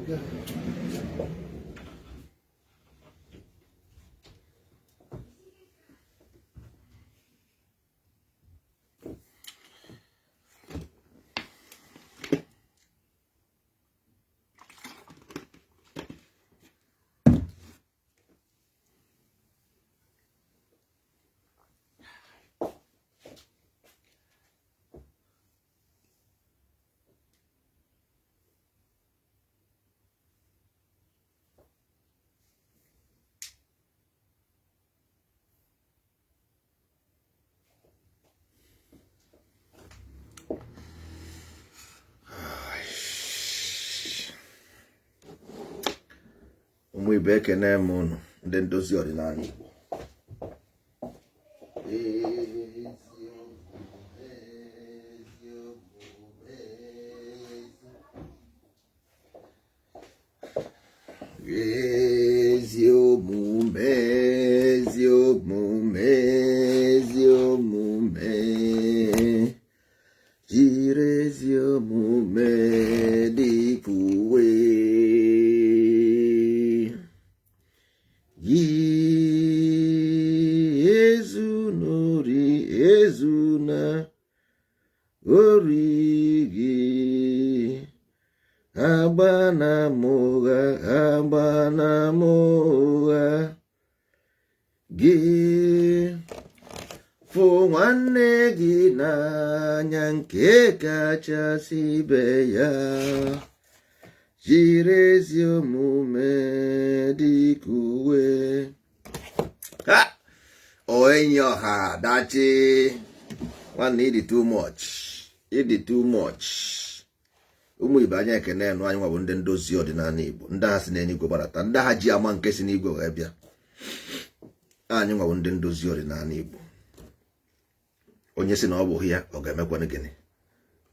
Aga. Ụmụ ibe, ekene m ụnụ, ndị ndozi ọdịnala Igbo. Ezi omume, ezi omume, ezi omume, jiri ezi omume dịka uwe. Gị ezunori, ezuna ori gị, agbana m ụgha, agbana m ụgha. Gị fụ nwanne gị n'anya nke kachasị ibe ya, jiri ezi omume dịka uwe. Ha, onye ọha dachi nwanne, ịdị too much, ịdị too much. Ụmụ ibe, anyị ekene nụ. Anyị nwa bụ ndị ndozi ọdịnala Igbo, ndị agha si n'eluigwe gbadata, ndị agha ji ama nke si n'igwe wee bịa. Anyị nwa bụ ndị ndozi ọdịnala Igbo. Onye si na ọ bụghị ya, ọ ga-emekwanụ gịnị?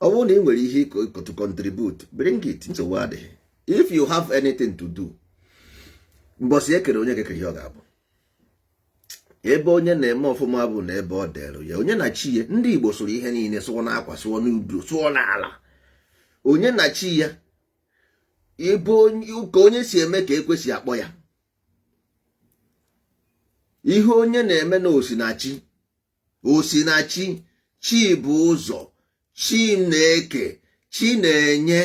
Ọ bụrụ na ị nwere ihe to contribute, bring it. Nsogbu adịghị. If you have anything to do, mbọsị ekere onye kekere ihe ọ ga-abụ. Ebe onye na-eme ọfụma bụ na ebe ọ dere ya, onye na chi ya. Ndị Igbo sụrụ ihe niile, sụọ n'akwa, sụọ n'ubi, sụọ n'ala. Onye na chi ya, ebe ka onye si eme ka ekwesị akpọ ya. Ihe onye na-eme na osinachi, osinachi. Chi bụ ụzọ, chi na-eke, chi na-enye,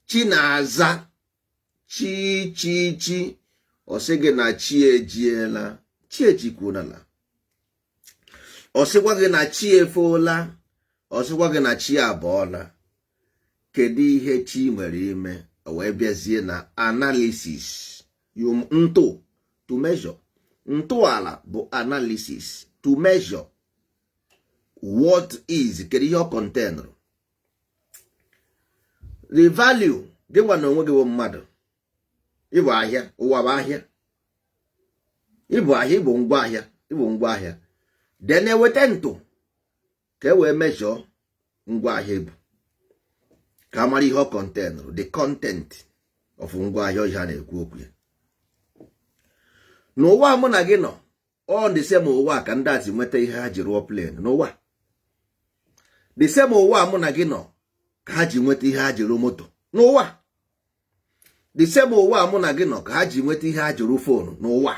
chi na-aza, chi chi chi. Ọ sị gị na chi ejiela, chi ejikwunala. Ọ sịkwa gị na chi efoola, ọ sịkwa gị na chi abọọla. Kedu ihe chi nwere ime? O wee bịazie na analysis. Ntụ, to measure. Ntọala bụ analysis, to measure what is. Kedu ihe ọ containụrụ? The value gị nwa na onwe gị bụ mmadụ. Ịbụ ahịa, ụwa bụ ahịa. Ịbụ ahịa, ịbụ ngwa ahịa, ịbụ ngwa ahịa. Then eweta ntụ ka e wee measure ngwa ahịa ebu, ka a mara ihe ọ containụrụ, the content of ngwa ahịa. Ihe a na-ekwu okwu ya n'ụwa mụ na gị nọ, ọ the same ụwa ka ndị a si nweta ihe ha ji rụọ plane n'ụwa. The same ụwa mụ na gị nọ ka ha ji nweta ihe ha ji rụọ moto n'ụwa. The same ụwa mụ na gị nọ ka ha ji nweta ihe ha ji rụọ phone n'ụwa.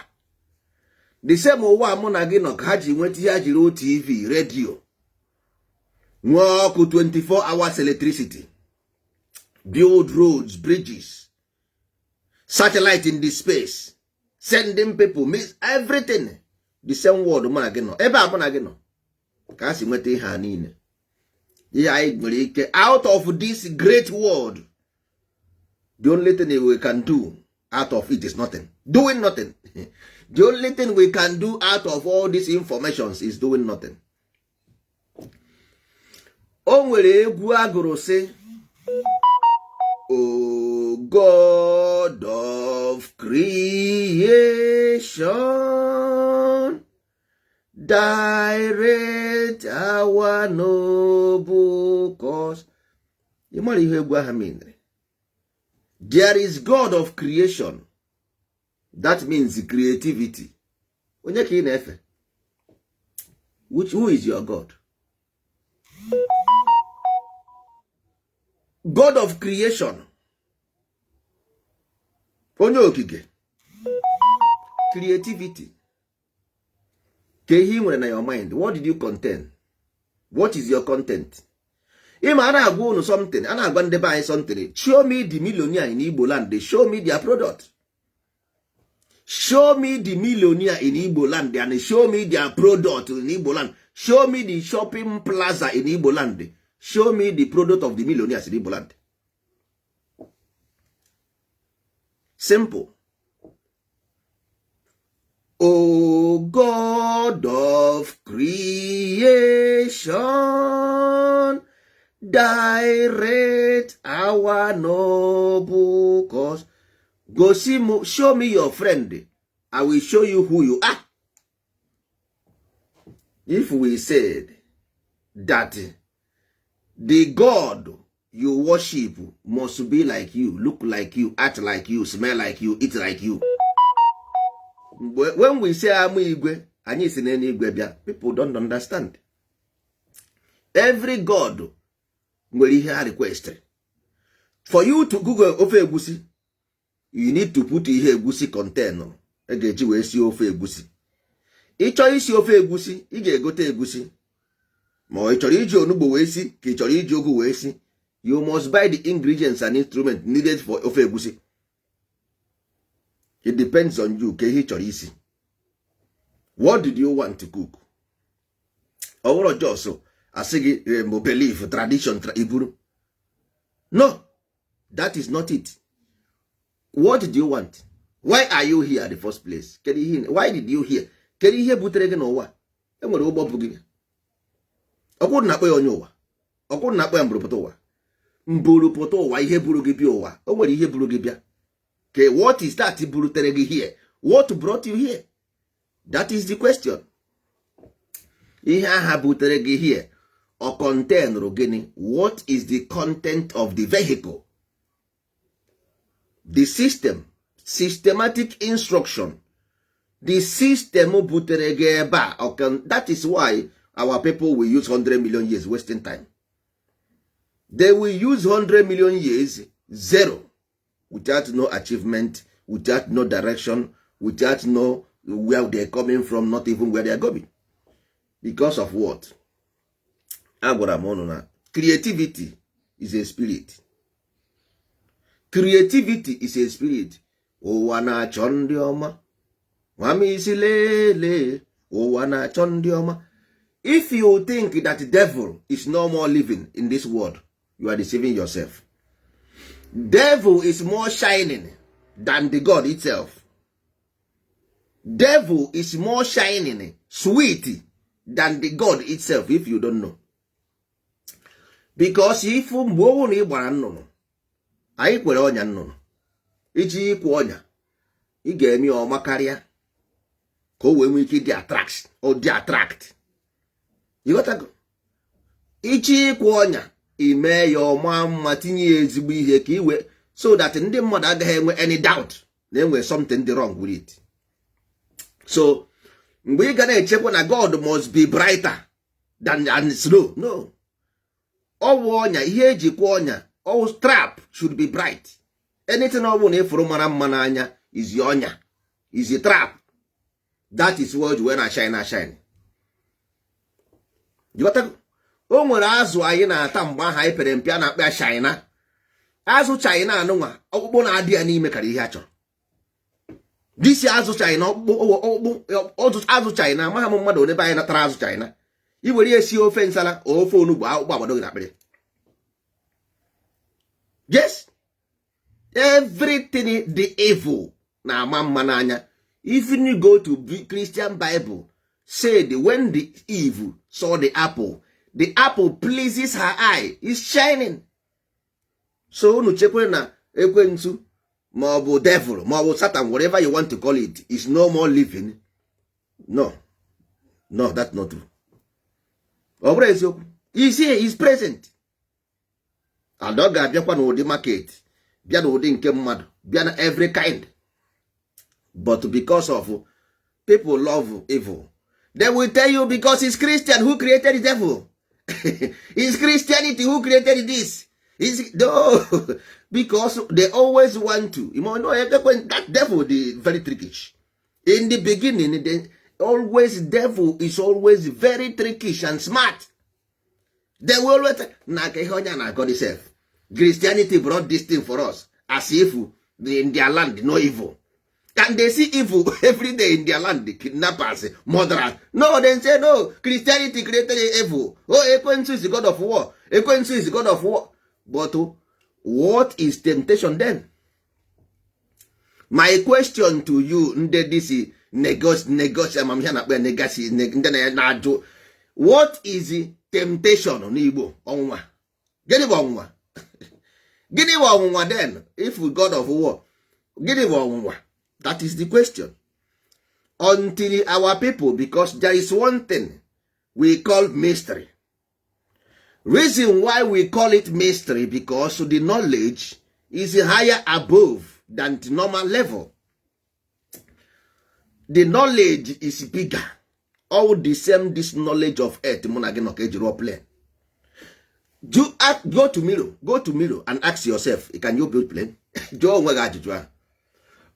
The same ụwa mụ na gị nọ ka ha ji nweta ihe ha ji rụọ TV, redio, nwee ọkụ, 24 hours electricity, build roads, bridges, satellite in the space, sending people, miss everything. The same world mụ na gị nọ, ebe a mụ na gị nọ, ka a si nweta ihe a niile. Ihe anyị nwere ike out of this great world, the only thing we can do out of it is nothing, doing nothing. The only thing we can do out of all these informations is doing nothing. O nwere egwu agụrụ sị, "O God of creation, direct our noble cause." Ị mara ihe egwu ahụ meanere? There is God of creation. That means creativity. Onye ka ị na-efe? Which, who is your God? God of creation. Onye okike, creativity, ka ihe ị nwere na your mind. What did you contain? What is your content? Ịma, a na-agwa unu something, a na-agwa ndị be anyị something. Show me the millionaire in Igbo land. Show me their product. Show me the millionaire in Igbo land and show me their product in Igbo land. Show me the shopping plaza in Igbo land. Show me the product of the millionaires in Igbo land. Simple. O God of creation, direct our noble cause. Gosi m, show me your friend, I will show you who you are. If we said that the God you worship must be like you, look like you, act like you, smell like you, eat like you. When we say ama igwe, anyị si n'eluigwe bịa, people don't understand. Every god nwere ihe ha request. For you to google ofe egusi, you need to put ihe egusi contain e ga-eji wee sie ofe egusi. Ị chọrọ isi ofe egusi, ị ga-egote egusi, ma ị chọrọ iji onugbo wee si, ka ị chọrọ iji ogu wee si, you must buy the ingredients and instruments needed for ofe egusi. It depends on you, ka ihe ị chọrọ isi. What did you want to cook? Ọ bụrụ jos asị gị mo belief, tradition, iburu. No, that is not it. What did you want? Why are you here at the first place? Kedu ihe, why did you here? Kedu ihe butere gị n'ụwa? E nwere ụgbọ bụ gị. Ọkwụrụ na-akpọ ya onye ụwa, ọkwụrụ na-akpọ ya mburupụta ụwa, mburupụta ụwa. Ihe buru gị bịa ụwa, o nwere ihe buru gị bịa. Ke what is that burutere gị here? What brought you here? That is the question. Ihe aha butere gị here, ọ containrụ gịnị? What is the content of the vehicle? The system, systematic instruction, the system butere gị ebe a. That is why our people will use 100 million years wasting time. They will use 100 million years, zero, without no achievement, without no direction, without no where they are coming from, not even where they are going. Because of what agwara m ụnụ na creativity is a spirit. Creativity is a spirit. Ụwa na-achọ ndị ọma, nwamisi lele, ụwa na-achọ ndị ọma. If you think that devil is no more living in this world, you are deceiving yourself. Devil is more shining than the God itself. Devil is more shining, sweet than the God itself, if you don't know. Because if mgbe owu na ị gbara nnụnụ, anyị kwere ọnya nnụnụ, iji ịkwụ ọnya, ị ga-eme ya ọma karịa ka o wee nwee ike dị attract, ọ dị attract. Ịghọtago? Ichi ịkwụ ọnya, ime ya ọma mma, tinye ya ezigbo ihe ka iwe, so that ndị mmadụ agaghị enwe any doubt na enwe something dị wrong with it. So mgbe ị ga na-echekwa na God must be brighter than snow, no. Ọwụ ọnya, ihe ejikwa ọnya, ọwụ trap should be bright. Anything ọ bụla ịfụrụ mara mma n'anya is ọnya, is a trap. That is what wee na shine, na shine. Ghọtago? O nwere azụ anyị na-ata mgbe ahụ anyị pere mpe, a na-akpọ ya china. Azụ china anụnwa, ọkpụkpụ na-adị ya n'ime kara ihe a chọrọ disi azụ china, ọkpụkpụ, ọkpụkpụ azụ china. Amaghị m mmadụ onye be anyị natara azụ china iwere ya esi ofe nsala, ofe onugbu, akpụkpọ agbado gị n'akpịrị. Yes, everything dị evil na-ama mma n'anya. Even you go to Christian Bible, said when the Eve saw the apple, the apple pleases her eye, is shining. So unu chekwere na ekwensu ma ọ bụ devil ma ọ bụ Satan, whatever you want to call it, is no more living. No, no, that's not true. Ọ bụrụ eziokwu, is here, is present, and ọ ga-abịakwa n'ụdị market, bịa n'ụdị nke mmadụ, bịa na every kind. But because of people love evil, they will tell you because it's Christian who created the devil, it's Christianity who created this. It's, no, Because they always want to, you know, that devil dey very trickish in the beginning. They always, devil is always very trickish and smart. They will always na ka ihe onye a na-akọ the self Christianity brought this thing for us, as if in their land no evil. And they see evil every day in their land, the kidnappers, murderers. No, they say no, Christianity created evil. Oh, ekwensu is the god of war, ekwensu is the god of war. But what is temptation then? My question to you, ndị disi negos amamihe na-akpọ ya negasi, ndị na-ajụ, what is temptation n'Igbo? Ọnwụnwa. Gịnị bụ ọnwụnwa? Gịnị bụ ọnwụnwa then? If god of war, gịnị bụ ọnwụnwa? That is the question. Until our people, because there is one thing we call mystery. Reason why we call it mystery, because the knowledge is higher above than the normal level. The knowledge is bigger. All the same, this knowledge of earth mụ na gị nọ ka eji rụọ plane. Do go to mirror, go to mirror and ask yourself, can you build plane? Jụọ onwe gị ajụjụ ahụ.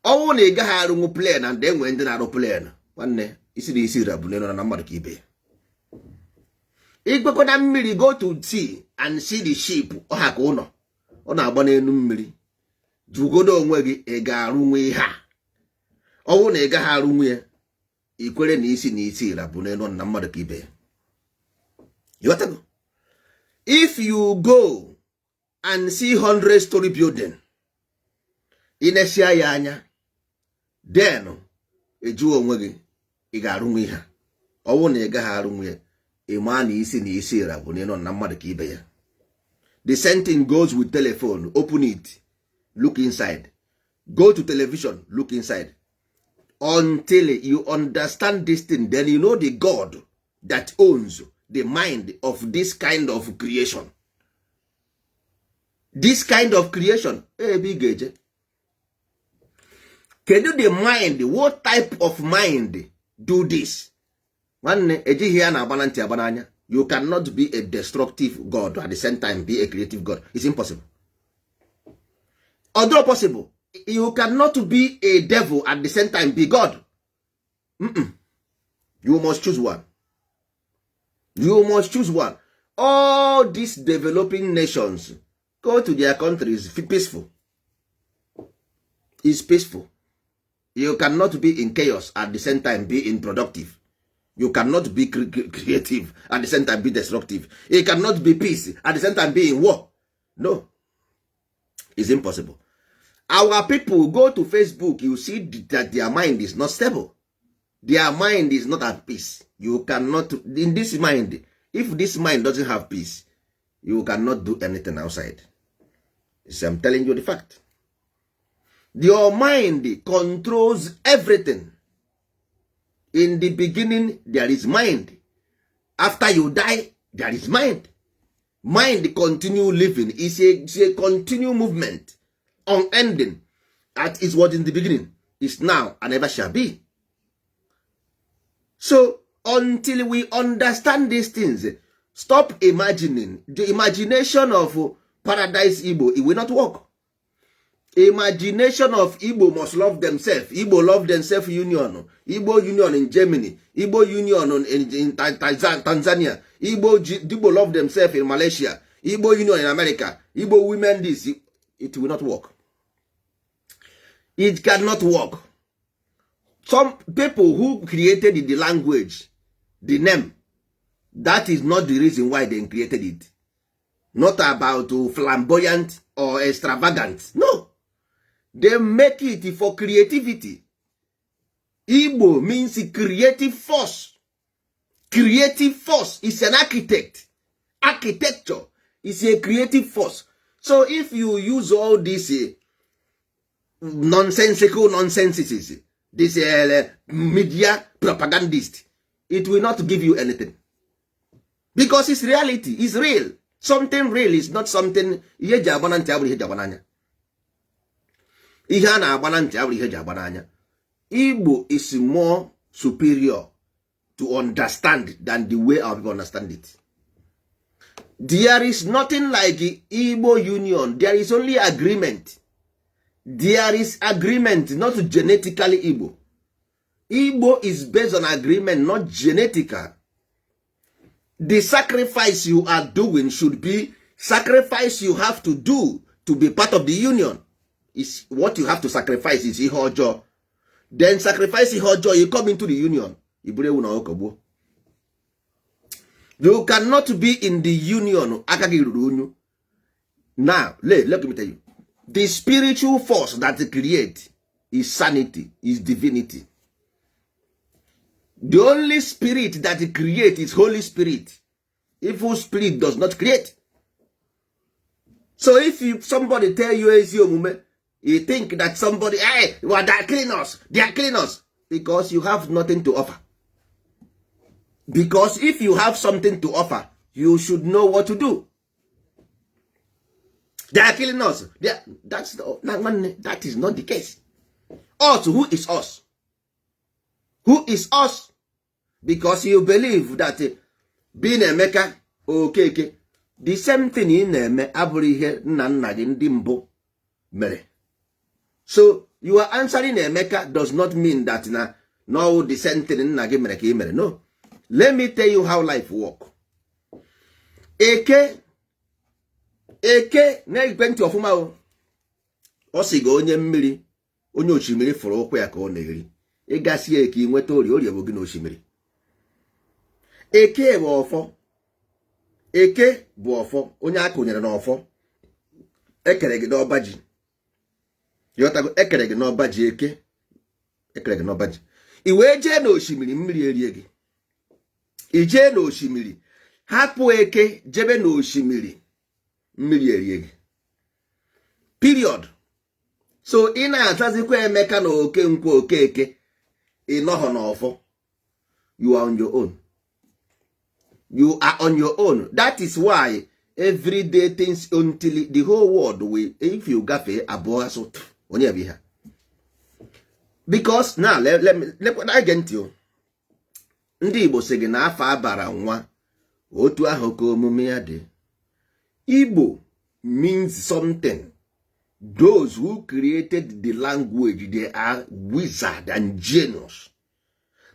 Ọnwụ na ị gaghị arụnwu plane, and enwere ndị na-arụ plane. Nwanne, isi na isi rabụ n'elu na mmadụ ka ibe ya. Igbekọ na mmiri, go to sea and see the ship, ọha ka ụlọ ọ na-agba n'elu mmiri. Jụgodo onwe gị, ị ga-arụnwu ihe a? Ọnwụ na ị gaghị arụnwu ya, ikwere na isi na isi rabụ n'elu na mmadụ ka ibe ya. Ịghọtago? If you go and see 100 story building, ị na-esia ya anya, then ejuo onwe gị, ị ga-arụnwu ihe a? Ọnwụ na ị gaghị arụnwu ya, ị maa na isi na isi rabụ n'elu na mmadụ ka ibe ya. The same thing goes with telephone. Open it, look inside. Go to television, look inside. Until you understand this thing, then you know the god that owns the mind of this kind of creation. This kind of creation, ebe ị ga-eje, kedu the mind? What type of mind do this? Nwanne, ejighị ya na-agba na ntị agba n'anya. You cannot be a destructive god at the same time be a creative god. It's impossible. Although possible, you cannot be a devil at the same time be god. You must choose one. You must choose one. All these developing nations, go to their countries, peaceful is peaceful. You cannot be in chaos at the same time be in productive. You cannot be creative at the same time be destructive. You cannot be peace at the same time be in war. No, it's impossible. Our people, go to Facebook, you see that their mind is not stable. Their mind is not at peace. You cannot in this mind. If this mind doesn't have peace, you cannot do anything outside. So I'm telling you the fact. Your mind controls everything. In the beginning there is mind. After you die, there is mind. Mind continue living. Is a continue movement, unending. That is what in the beginning is now and ever shall be. So until we understand these things, stop imagining. The imagination of paradise Igbo, it will not work. Imagination of Igbo must love themselves, Igbo love themselves union, Igbo union in Germany, Igbo union in Tanzania, Igbo love themselves in Malaysia, Igbo union in America, Igbo women this, it will not work. It cannot work. Some people who created the language, the name, that is not the reason why they created it. Not about flamboyant or extravagant. No, they make it for creativity. Igbo means creative force. Creative force is an architect. Architecture is a creative force. So if you use all these nonsensical nonsenses, this media propagandist, it will not give you anything, because it's reality, it's real. Something real is not something ihe eji agba na ntị abụrụ ihe eji agba n'anya. Ihe a na-agba na ntị abụrụ ihe eji agba n'anya. Igbo is more superior to understand than the way our people understand it. There is nothing like Igbo union. There is only agreement. There is agreement, not genetically Igbo. Igbo is based on agreement, not genetical. The sacrifice you are doing should be sacrifice you have to do to be part of the union. Is what you have to sacrifice is ihe ọjọọ. Then sacrifice ihe ọjọọ, you come into the union, iburu ewu na ọkụkọ gbuo. You cannot be in the union aka gị ruru unyu. Now let me tell you, the spiritual force that create is sanity, is divinity. The only spirit that create is Holy Spirit. Evil spirit does not create. So if you, somebody tell you ezi omume, you think that somebody, hey, well, they are killing us, they are killing us, because you have nothing to offer. Because if you have something to offer, you should know what to do. They are killing us, they are, that's the, that is not the case. Us, who is us? Who is us? Because you believe that being Emeka Okeke, the same thing ị na-eme abụrụ ihe nna nna gị ndị mbụ mere. So you are answering Emeka does not mean that na no, the same thing nna gị mere ka ị mere. No, let me tell you how life work. Eke, eke na-egwe ntị ọfụma o. Ọ sị gị onye mmiri, onye osimiri fụrụ ụkwụ ya ka ọ na-eri. Ịgasị eke nweta orie. Orie bụ gị na osimiri. Eke bụ ọfọ. Eke bụ ọfọ. Onye a kụnyere n'ọfọ, ekere gị n'ọba ji. Ịghọtago? Ekere gị n'ọba ji. Eke ekere gị n'ọba ji, i wee jee n'osimiri, mmiri erie gị. I jee n'osimiri, hapụ eke, jebe n'osimiri, mmiri erie gị, period. So ị na-azazikwa Emeka na Okenkwo Okeke, ị nọghọ n'ọfọ. You are on your own. You are on your own. That is why everyday things, until the whole world will, if you gafee abụọ asụ onye bụ ihe. Because now ege ntị o. Ndị Igbo sị gị na afọ abara nwa, otu ahụ ka omume ya dị. Igbo means something. Those who created the language, they are wizard and genius.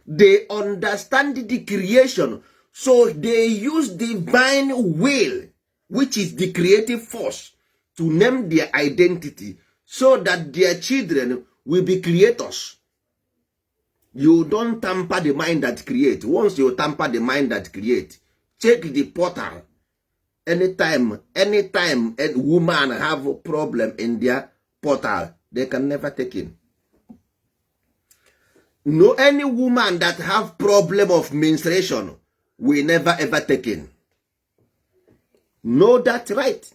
They understand the creation, so they use divine will, which is the creative force, to name their identity so that their children will be creators. You don't tamper the mind that create. Once you tamper the mind that create, check the portal. Anytime, anytime a woman have a problem in their portal, they can never take in. No, any woman that have problem of menstruation will never ever take in. Know that right.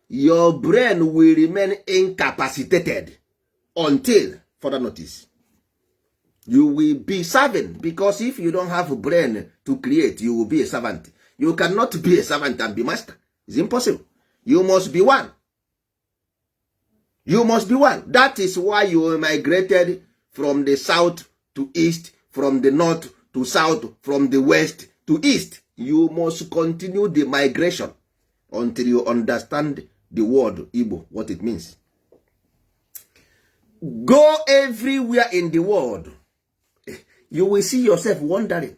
Your brain will remain incapacitated until further notice. You will be serving, because if you don't have a brain to create, you will be a servant. You cannot be a servant and be master. It's impossible. You must be one. You must be one. That is why you migrated from the south to east, from the north to south, from the west to east. You must continue the migration until you understand the word Igbo, what it means. Go everywhere in the world, you will see yourself wondering.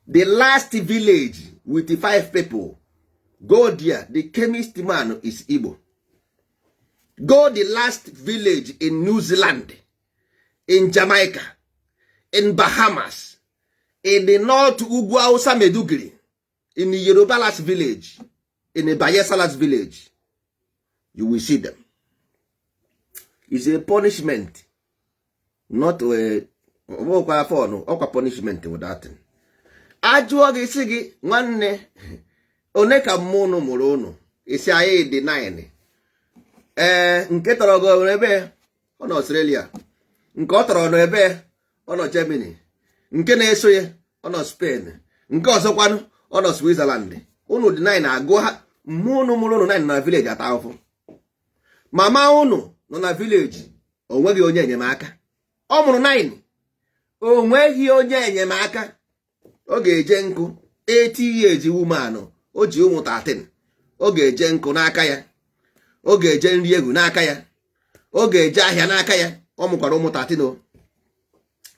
The last village with the five people, go there, the chemist man is Igbo. Go the last village in New Zealand, in Jamaica, in Bahamas, in the north, ugwu Hausa, Maiduguri, in the Yoruba last village, in the Bayelsa last village, you will see them. Is a punishment, not a ọbụkwa fọn ọkwa punishment with that thing. Ajụọ gị, sị gị, nwanne, one ka mmụọ unu mụrụ unu? Isi anyị dị 9. Ee, nke tọrọ gị nwere ebe ọ nọ Australia, nke ọ tọrọ nọ ebe ọ nọ Germany, nke na-eso ya ọ nọ Spain, nke ọzọkwanụ ọ nọ Switzerland. Unu dị 9, agụ ha. Mmụọ unu mụrụ unu 9 na village ata ahụhụ. Mama unu nọ na village, o nweghị onye enyemaka. Ọ mụrụ 9, o nweghị onye enyemaka. Ọ ga-eje nkụ 80 years woman. O ji ụmụ 13. Ọ ga-eje nkụ n'aka ya, ọ ga-eje nri egwu n'aka ya, ọ ga-eje ahịa n'aka ya. Ọ mụkwara ụmụ 13 o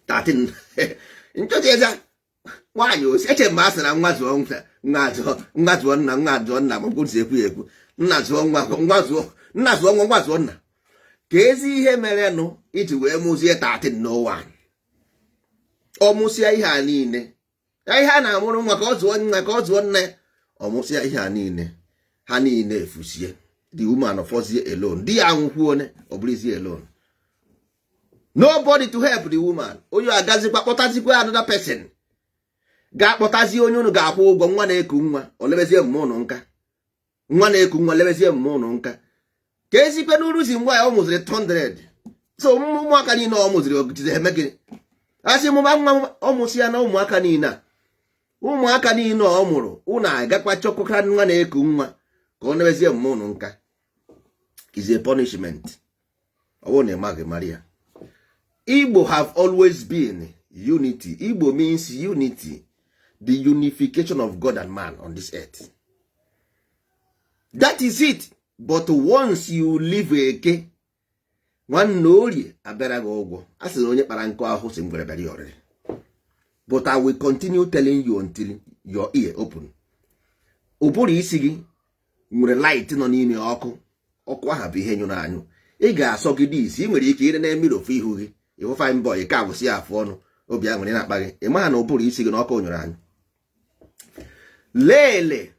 13. Nchọcha eza nwaanyị osi eche mgbe a sị na nwa zụọ nwa, zụọ nwa, zụọ nna, nwa zụọ nna. Ma si ekwu ya ekwu, nna zụọ nwa, nwa zụọ nna, zụọ nwa, nwa zụọ nna. Ka ezi ihe merenụ iji wee mụzie 13 n'ụwa. Ọ mụsịa ihe a niile, ihe a na-amụrụ nwa ka ọ zụọ nna, ka ọ zụọ nna ya. Ọ mụsịa ihe a niile, ha niile efusie. The woman fọzie alone. Di ya anwụkwuo, ọ bụrụzie alone, nobody to help the woman. Onye agazikwa kpọtazikwa another person, ga-akpọtazi onye unu ga-akwụ ụgwọ. Nwa na-eku nwa, o lebezie mma ụnụ nka. Nwa na-eku nwa, lebezie mma ụnụ nka. Ka ezikwe n'uru si ngwa ya ọ mụziri 200. So ụmụaka niile ọ mụziri, ogijizi eme gịnị? Asị mụba nwa, ọ mụsị ya na ụmụaka niile a, ụmụaka niile ọ mụrụ, ụnụ agakwa chọkwa nwa na-eku nwa ka ọ nebezie mma ụnụ nka. Is a punishment. Ọ bụrụ na ị maghị, mara ya. Igbo have always been unity. Igbo means unity, the unification of God and man on this earth. That is it. But once you leave eke, nwanne, orie abịara gị ụgwọ. A sị na onye kpara nkụ ahụhụ si ngwere bịara ya ọrịrị. But I will continue telling you until your ear open. Ụbụrụ isi gị nwere light nọ n'ime ọkụ. Ọkụ ahụ bụ ihe nyụrụ anyụ. Ị ga-asọgide isi. Ị nwere ike ire na mmiri ofu ihu gị, ịhụ fine boy ka abụsị ya afụ ọnụ, obi aṅụrị na-akpa gị. Ị maha na ụbụrụ isi gị na ọkụ nyụrụ anyụ. Lele,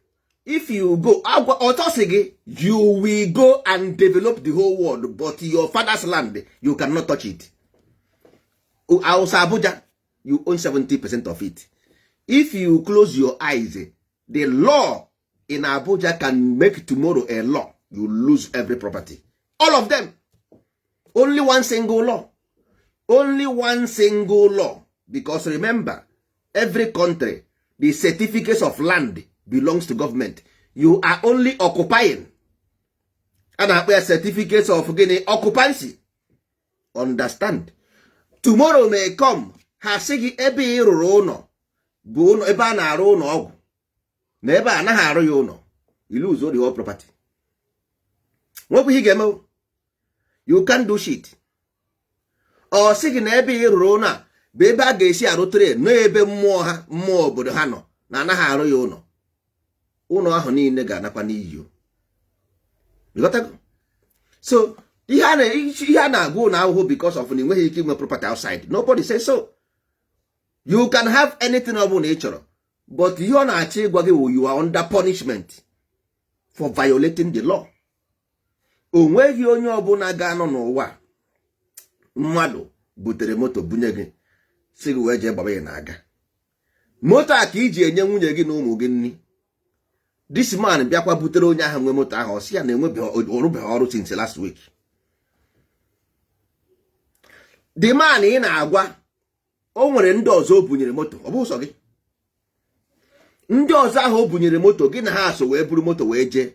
if you go agwa ọtọ sị gị, you will go and develop the whole world, but your father's land, you cannot touch it. Hausa, Abuja, you own 70% of it. If you close your eyes, the law in Abuja can make tomorrow a law, you lose every property, all of them. Only one single law, only one single law. Because remember, every country, the certificates of land belongs to government. You are only occupying. A na-akpọ ya certificates of gịnị? Occupancy. Understand, tomorrow may come, ha sị gị ebe ị rụrụ ụlọ bụ ụlọ ebe a na-arụ ụlọ ọgwụ, na ebe a anaghị arụ ya ụlọ. You lose all the whole property. Nwekwa ihe ị ga-eme. You can do shit. Ọ sị gị na ebe ị rụrụ ụlọ a bụ ebe a ga-esi arụ train, n'ebe mmụọ ha, mmụọ obodo ha nọ, na anaghị arụ ya ụlọ. Ụlọ ahụ niile ga-anakwa n'iyi. So ihe a na-agwa ụlọ ahụhụ because of na enweghị ike inwe property outside. Nobody say so. You can have anything ọ bụla ị chọrọ, but ihe ọ na-achọ ịgwa gị wụ you are under punishment for violating the law. O nweghị onye ọbụla ga-anọ n'ụwa, mmadụ butere moto bunye gị, si gị wee jee gbaba ya na-aga moto a ka iji enye nwunye gị na ụmụ gị nri. This man bịakwa butere onye ahụ nwe moto ahụ, ọ sị ya na enwebeghị, ọrụbeghị ọrụ since last week. The man ị na-agwa, o nwere ndị ọzọ o bunyere moto. Ọ bụ sọ gị. Ndị ọzọ ahụ o bunyere moto, gị na ha so wee buru moto wee jee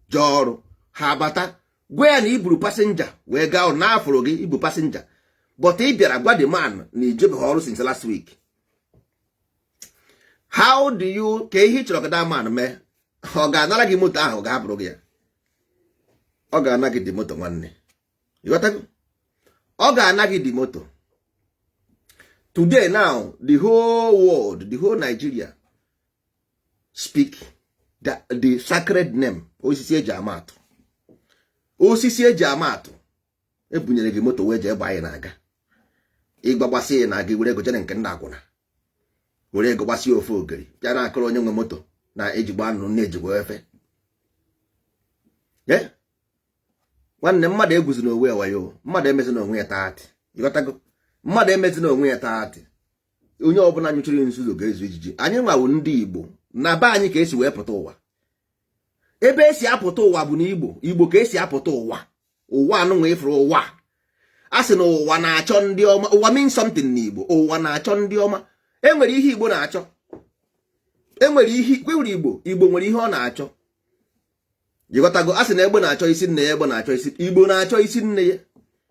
jee ọrụ. Ha bata, gwa ya na iburu passenger wee gaa ọrụ n'afọrọ gị ibu passenger, but ị bịara gwa the man na ijebeghị ọrụ since last week. How do you ka ihe ị chọrọ ka that man mee? Ọ ga-anara gị moto ahụ, ọ ga-ahapụrụ gị ya? Ọ ga-ana gị dị moto. Nwanne, ịghọtago? Ọ ga-ana gị dị moto. Today now, the whole world, the whole Nigeria speak the sacred name, osisi eji ama atụ. Osisi eji ama atụ, ebunyere gị moto wee jee gbaa ya na-aga ịgbagbasị ya na gị, were ego jere nke nna akwụna, were ego gbasie ofe ogiri, bịa na-akọrọ onye nwe moto na ejigbo anụ na-ejigbo efe. Nwanne, mmadụ egwuzi n'onwe ya wayo. Mmadụ emezi n'onwe ya taatị. Ịghọtago? Mmadụ emezi n'onwe ya taatị. Onye ọbụla nyụchiri nzuzo ga-ezu ijiji. Anyị nwawu ndị Igbo, na be anyị ka esi wee pụta ụwa. Ebe esi apụta ụwa bụ na Igbo. Igbo ka esi apụta ụwa. Ụwa anụnwa ịfụrụ ụwa, a sị na ụwa na-achọ ndị ọma. Ụwa mean something n'Igbo. Ụwa na-achọ ndị ọma. Enwere ihe Igbo na-achọ. Enwere ihe nwere Igbo. Igbo nwere ihe ọ na-achọ. Jikọtago? A sị na egbe na-achọ isi nne ya. Egbe na-achọ isi, Igbo na-achọ isi nne ya.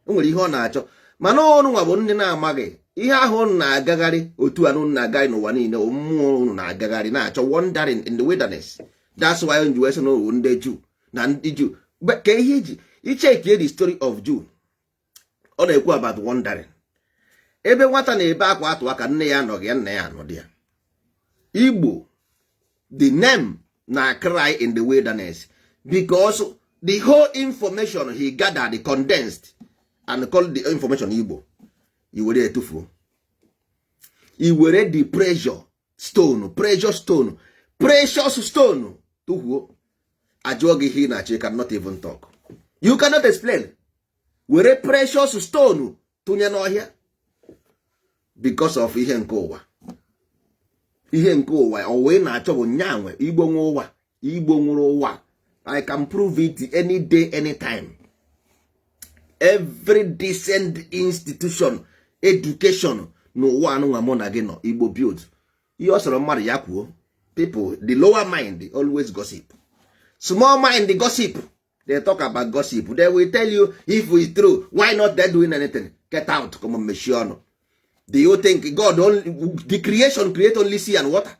Enwere ihe ọ na-achọ, mana ụnụ nwa bụ ndị na-amaghị ihe ahụ. Ụnụ na-agagharị otu anụ na-agagharị n'ụwa niile. Mmụọ ụnụ na-agagharị na-achọ, wandering in the wilderness. That's why ji wee sị na owu ndị Jew na ndị Jew ka ihe iji ichekie the story of Jew, ọ na-ekwu about wandering. Ebe nwata na-ebe akwa atụ aka, nne ya anọghị ya, nna ya anọdị ya. Igbo, the name na cry in the wilderness because the whole information he gathered, condensed and called the information Igbo. I were etufuo, i were the pressure stone, precious stone, precious stone tụfuo. Ajụọ gị ihe ị na-achọ, you cannot even talk, you cannot explain. Were precious stone tụnye n'ọhịa because of ihe nke ụwa, ihe nke ụwa. Ọwa ị na-achọ bụ nyanwe Igbo nwe ụwa, Igbo nwụrụ ụwa. I can prove it any day, anytime. Every decent institution, education n'ụwa anụnwa mụ na gị nọ, Igbo build. Ihe ọ sọrọ mmadụ ya kwuo, people, the lower mind always gossip, small mind gossip. They talk about gossip. They will tell you, if it's true, why not they doing anything? Get out, come on, mechie ọnụ. Do you think God only, the creation create only sea and water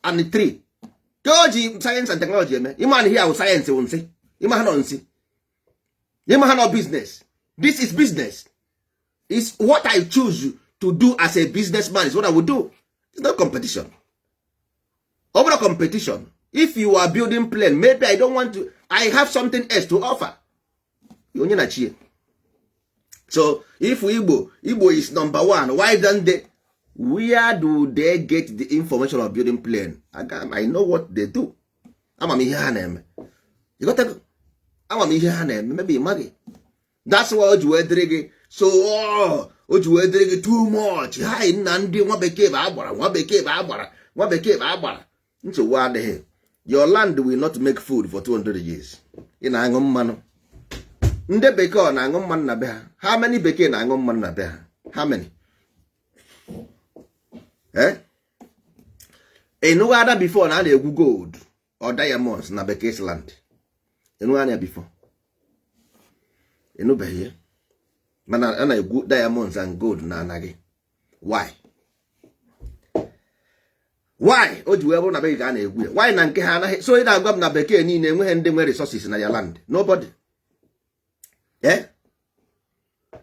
and the tree? Ka o ji science and technology eme? Ịma na ihe ahụ science wụ nsị. Ịma ha nọ nsị, ịma ha nọ business. This is business. Is what I choose to do as a businessman is what I will do. It's not competition. Ọ bụrụ competition, if you are building plane, maybe I don't want to, I have something else to offer. Onye na chie. So if Igbo is number one, why don't they, where do they get the information of building plane? I know what they do. Ama m ihe ha na-eme. You got to, ama m ihe ha na-eme. Maybe ị. That's why o ji wee dịrị gị so, o ji wee dịrị gị too much. Ha nna ndị nwa bekee bụ agbara, nwa bekee bụ agbara, nwa bekee bụ agbara. Nsogbu adịghị. Your land will not make food for 200 years. Ị na-aṅụ mmanụ, ndị bekee ọ na-aṅụ mmanụ na be ha? How many bekee na-aṅụ mmanụ na be ha? How many? Eh, ịnụghị ada before na a na-egwu gold or diamonds na bekee land? Ịnụghị anya before? Ịnụbeghị ya. Mana a na-egwu diamonds and gold na anaghị. Why o ji wee bụrụ na be gị ka a na-egwu ya? Why na nke ha anaghị? So ị na-agwa m na bekee niile enweghị ndị nwe resources na ya land? Nobody. Eh,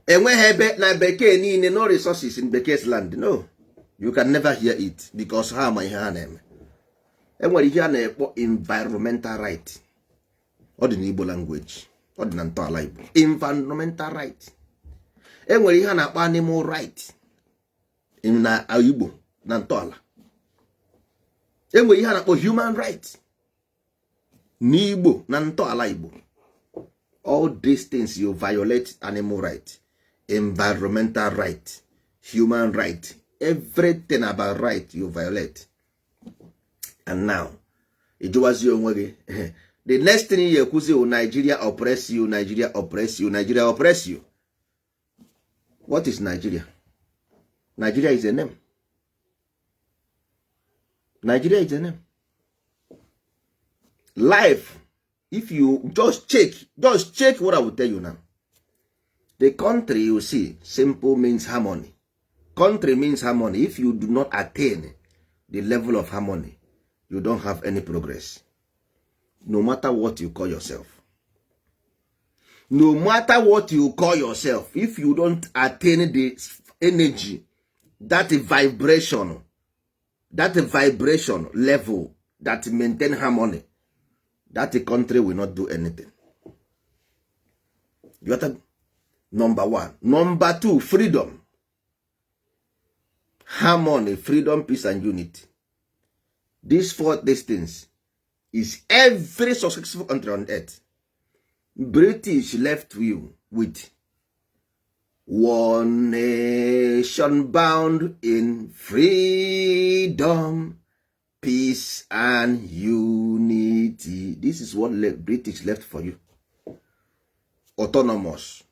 enweghị ebe na bekee niile, no resources in bekee land? No, you can never hear it because ha ma ihe ha na-eme. Enwere ihe a na-ekpọ environmental right. Ọ dị n'Igbo language, ọ dị na ntọala Igbo, environmental right. Enwere ihe a na-akpọ animal right na Igbo, na ntọala. Enwere ihe a na-akpọ human right n'Igbo, na ntọala Igbo. All these things, you violate animal right, environmental right, human right, everything about right you violate. And now ịjụwazi onwe gị, the next thing you ekwuzi bụ Nigeria oppress you, Nigeria oppress you, Nigeria oppress you. What is Nigeria? Nigeria is a name. Nigeria is a name. Life, if you just check, just check what I will tell you now. The country you see, simple means harmony. Country means harmony. If you do not attain the level of harmony, you don't have any progress, no matter what you call yourself. No matter what you call yourself, if you don't attain the energy, that vibration, that vibration level that maintain harmony, that country will not do anything. You got number one. Number two, freedom, harmony, freedom, peace and unity. These four things is every successful country on earth. British left you with one nation bound in freedom, peace and unity. This is what British left for you. Autonomous,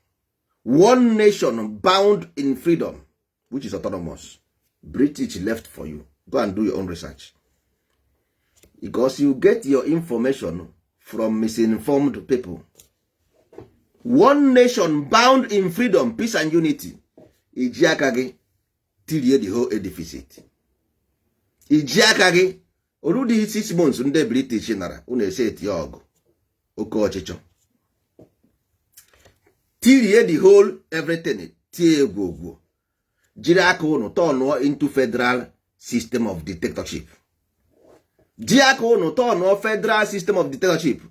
one nation bound in freedom, which is autonomous. British left for you. Go and do your own research, because you get your information from misinformed people. One nation bound in freedom, peace and unity. Iji aka gị tirie the whole edifice. Iji aka gị. Orudịghị 6 months ndị British nara unu ese eti ọgụ oke ọchịchọ, tirie the whole everything, tie egwogwo, jiri aka unu turnụọ into federal system of dictatorship, ji aka unu turnụọ federal system of dictatorship.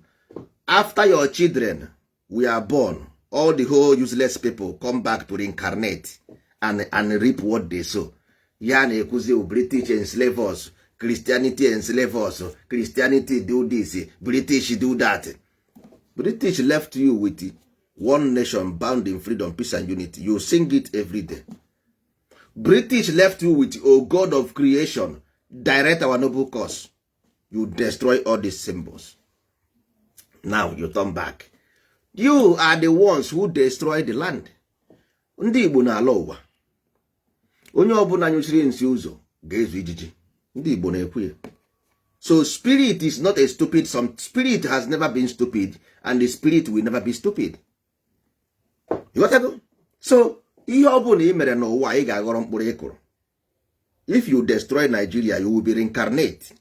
After your children we are born, all the whole useless people come back to reincarnate and reap what they sow. Ya na-ekwuzi, "British enslave us, Christianity enslave us, Christianity do this, British do that." British left you with one nation bound in freedom, peace and unity. You sing it every day. British left you with, "O God of creation, direct our noble cause." You destroy all these symbols. Now you turn back. You are the ones who destroy the land. Ndị Igbo na-ala ụwa. Onye ọbụla nyụchiri nsị ụzọ ga-ezu ijiji. Ndị Igbo na-ekwu ya. So spirit is not a stupid. Some spirit has never been stupid, and the spirit will never be stupid. You? So ihe ọ bụla ị mere n'ụwa, ị ga-aghọrọ mkpụrụ ị kụrụ. If you destroy Nigeria, you will be reincarnate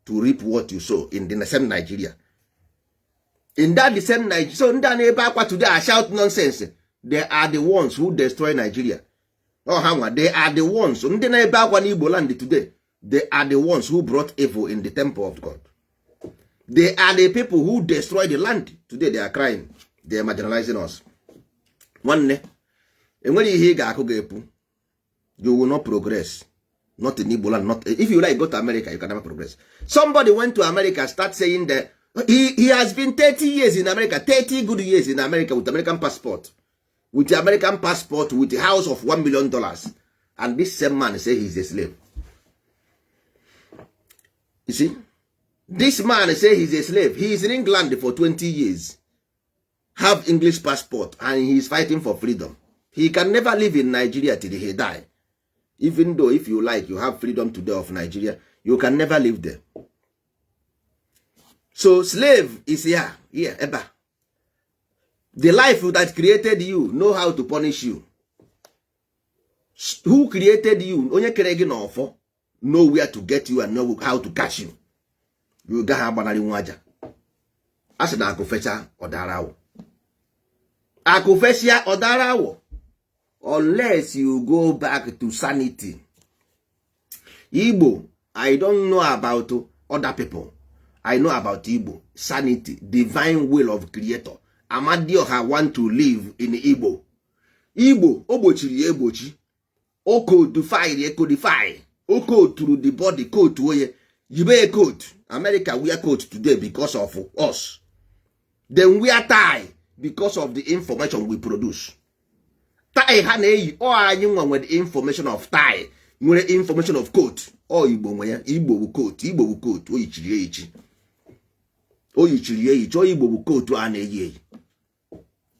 to reap what you sow in the same Nigeria, in that the same Nigeria. So ndị a na-ebe akwa today are shout nonsense. They are the ones who destroy Nigeria. Oh, ha nwa, they are the ones. Ndị na-ebe akwa n'Igbo land today, they are the ones who brought evil in the temple of God. They are the people who destroy the land. Today they are crying, they are marginalizing us. Nwanne, enwere ihe ị ga-akụ ga-epu. You will not progress, not in Igbo land, not if you like go to America. You can never progress. Somebody went to America, start saying that he has been 30 years in America, 30 good years in America, with American passport, with the American passport, with the house of $1 million, and this same man say he is a slave. You see, this man say he is a slave. He is in England for 20 years, have English passport, and he is fighting for freedom. He can never live in Nigeria till he die. Even though if you like, you have freedom today of Nigeria, you can never live there. So slave is here, here, ebe a. The life that created you know how to punish you. Who created you, onye kere gị n'ọfọ, know where to get you and know how to catch you. You gaghị agbanarị nwa aja. A sị na akụ fecha ọdara awọ, akụ fesịa ọdara awọ, unless you go back to sanity. Igbo, I don't know about other people, I know about Igbo sanity, divine will of creator. Amadioha want to live in Igbo. Igbo o gbochiri ya egbochi, o codify, e codify, o koturu the body, coat oye yibe coat. America wear coat today because of us. Then wear tie because of the information we produce. Tie ha na-eyi, ọ anyị nwa nwere information of tie, nwere information of coat. Ọ Igbo nwe ya. Igbo bụ coat, Igbo bụ coat. O yichiri eyichi, o yichiri ya eyichi. Ọ Igbo bụ coat a na-eyi eyi.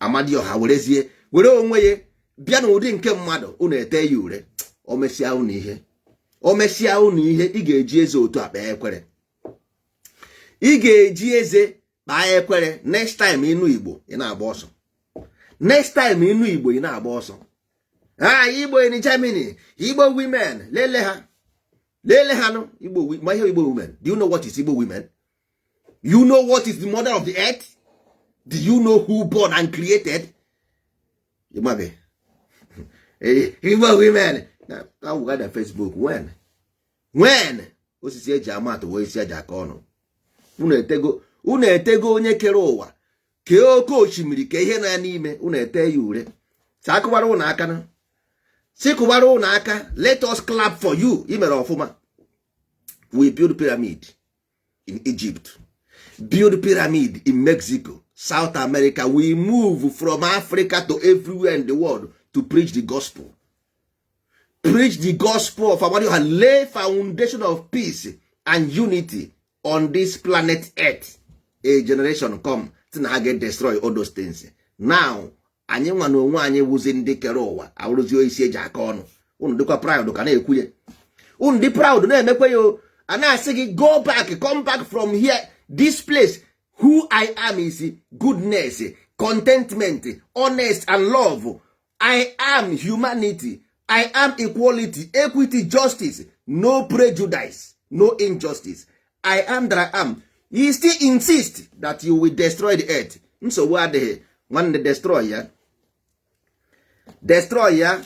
Amadioha werezie were onwe ya bịa n'ụdị nke mmadụ. Unu ete ya ure, o mesịa unu ihe, o mesịa unu ihe. Ị ga-eji eze otu a kpee ekwere, ị ga-eji eze kpaa ekwere. Next time ịnụ Igbo, ị na-agba ọsọ. Next time ịnụ Igbo, ị na-agba ọsọ. Ha Igbo in Germany, Igbo women, lele ha, lele ha nụ. Igbo, ma ihe Igbo women, do you know what is Igbo women? You know what is the mother of the earth? Do you know who born and created? Ịmaghị Igbo women na awụga na Facebook. When osisi eji ama atụ wee isi eji aka ọnụ, unu etego, unu etego onye kere ụwa, kee oke osimiri, ka ihe nọ ya n'ime. Unu ete ya ure. Si akụwara ụnụ aka na si kụwara ụnụ aka. Let us clap for you. I mere ọfụma. We build pyramid in Egypt, build pyramid in Mexico, South America. We move from Africa to everywhere in the world to preach the gospel, preach the gospel of Amadioha, lay foundation of peace and unity on this planet Earth. A generation come, si na ha ga destroy all those things. Now anyị nwa na onwe anyị wụzi ndị kere ụwa, awụrụzi isi eji aka ọnụ. Unu dịkwa proud ka na-ekwu ya. Unu dị proud na-emekwa ya o. A na-asị gị, go back, come back from here, this place. Who I am is goodness, contentment, honest and love. I am humanity, I am equality, equity, justice, no prejudice, no injustice. I am that I am. You still insist that you will destroy the earth. Nsogbu adịghị, nwanne. Destroy ya, destroy ya.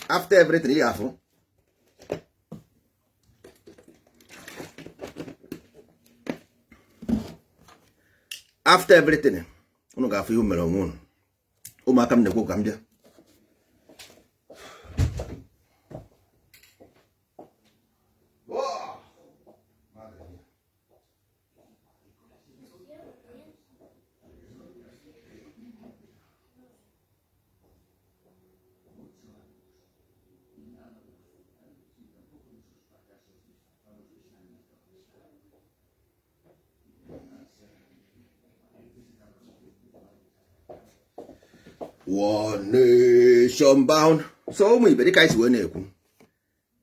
After everything ị ga-afụ, after everything unu ga-afụ ihe mere onwe unu. Ụmụaka m na-ekwu ka m bịa. One nation bound. So ụmụ ibe, dịka anyị si wee na-ekwu,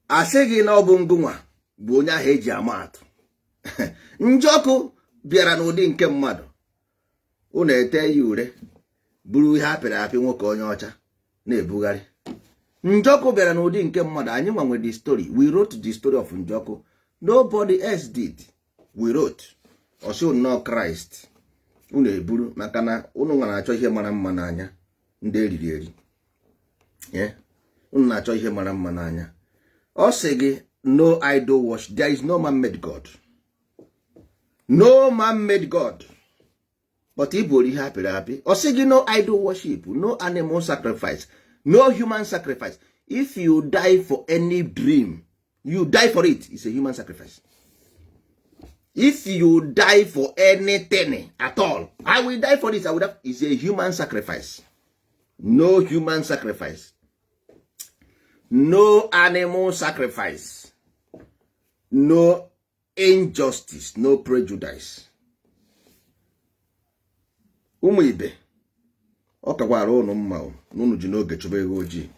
asị gị na ọ bụ ngụnwa bụ onye ahụ eji ama atụ. Njọkụ bịara n'ụdị nke mmadụ, unu ete ya ure, bụrụ ihe apịrị apị, nwoke onye ọcha na-ebugharị. Njọkụ bịara n'ụdị nke mmadụ. Anyị nwa nwere the story. We wrote the story of Njọkụ. Nobody else did. We wrote ọsị nnọọ Kraịst unu eburu, maka na unu nwa na-achọ ihe mara mma n'anya. Ndị eriri eri, unu na-achọ ihe mara mma n'anya. Ọ sị gị no idol worship. There is no man made God, no man made God, but ị bụrụ ihe apịrị apị. Ọ sị gị no idol worship, no animal sacrifice, no human sacrifice. If you die for any dream, you die for it, it's a human sacrifice. If you die for anything at all, I will die for this, I will die, it's a human sacrifice. No human sacrifice, no animal sacrifice, no injustice, no prejudice. Ụmụ ibe, ọ kakwara ụnụ mma na unu ji n'oge chụba ego ojii.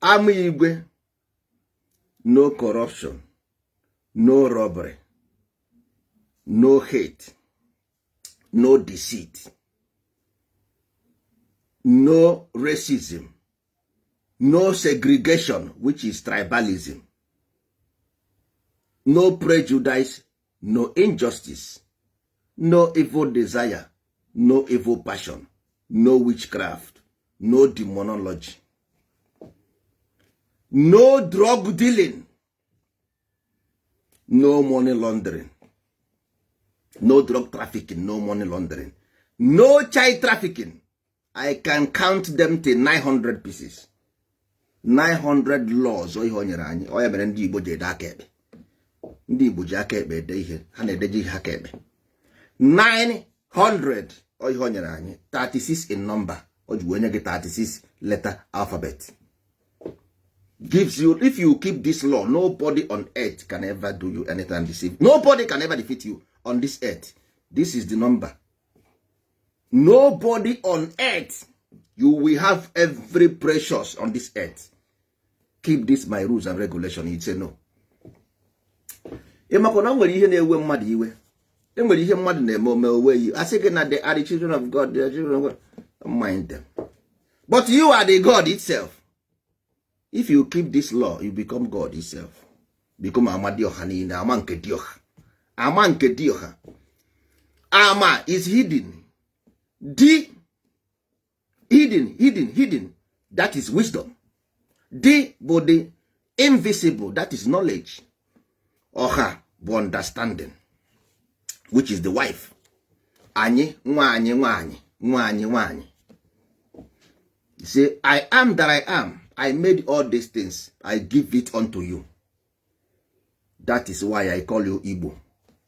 Ama igwe, no corruption, no robbery, no hate, no deceit, no racism, no segregation, which is tribalism, no prejudice, no injustice, no evil desire, no evil passion, no witchcraft, no demonology, no drug dealing, no money laundering, no drug trafficking, no money laundering, no child trafficking. I can count them till 900 pieces, 900 laws. Ihe o nyere anyị, ọ ya mere ndị Igbo ji ede aka ekpe. Ndị Igbo ji aka ekpe ede ihe, ha na-edeji ihe aka ekpe. 900, ọ ihe o nyere anyị, 36 in number. O ji wee nye gị 36 letter alphabet. Gives you, if you keep this law, nobody on earth can ever do you anything and deceive. Nobody can ever defeat you on this earth. This is the number. Nobody on earth. You will have every precious on this earth. Keep this my rules and regulation. You say no. Ịmakwa na nwere ihe na-ewe mmadụ iwe, enwere ihe mmadụ na-eme ome owe yi, asị gị na they are the children of God, they are children of God. Don't mind them, but you are the God itself. If you keep this law, you become God itself, become amadioha niile, ama nke dioha, ama nke dioha. Ama is hidden, di hidden, hidden, hidden, that is wisdom. Di bụ the invisible, that is knowledge. Ọha bụ understanding, which is the wife. Anyị nwanyị, nwanyị, nwanyị, nwanyị. Say, "I am that I am. I made all these things. I give it unto you." That is why I call you Igbo.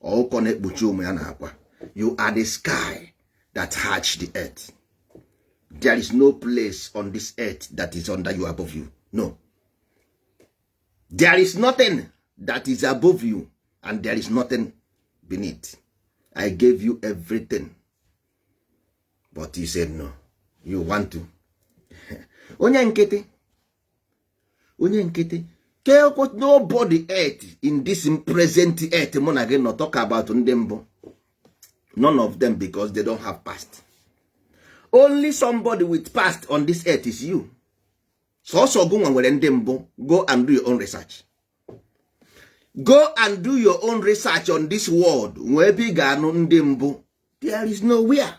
Ọkụkọ na-ekpuchi ụmụ ya na akwa. You are the sky that hatch the earth. There is no place on this earth that is under you, above you. No, there is nothing that is above you and there is nothing beneath. I gave you everything, but you said no, you want to. Onye nkịtị, onye nkịtị. Nobody earth in this present earth mụ na gị nọ, talk about ndị mbụ, none of them, because they don't have past. Only somebody with past on this earth is you. Sọsọ gụ nwa nwere ndị mbụ. Go and do your own research. Go and do your own research on this world. Nwee ebe ị ga-anụ ndị mbụ. There is nowhere,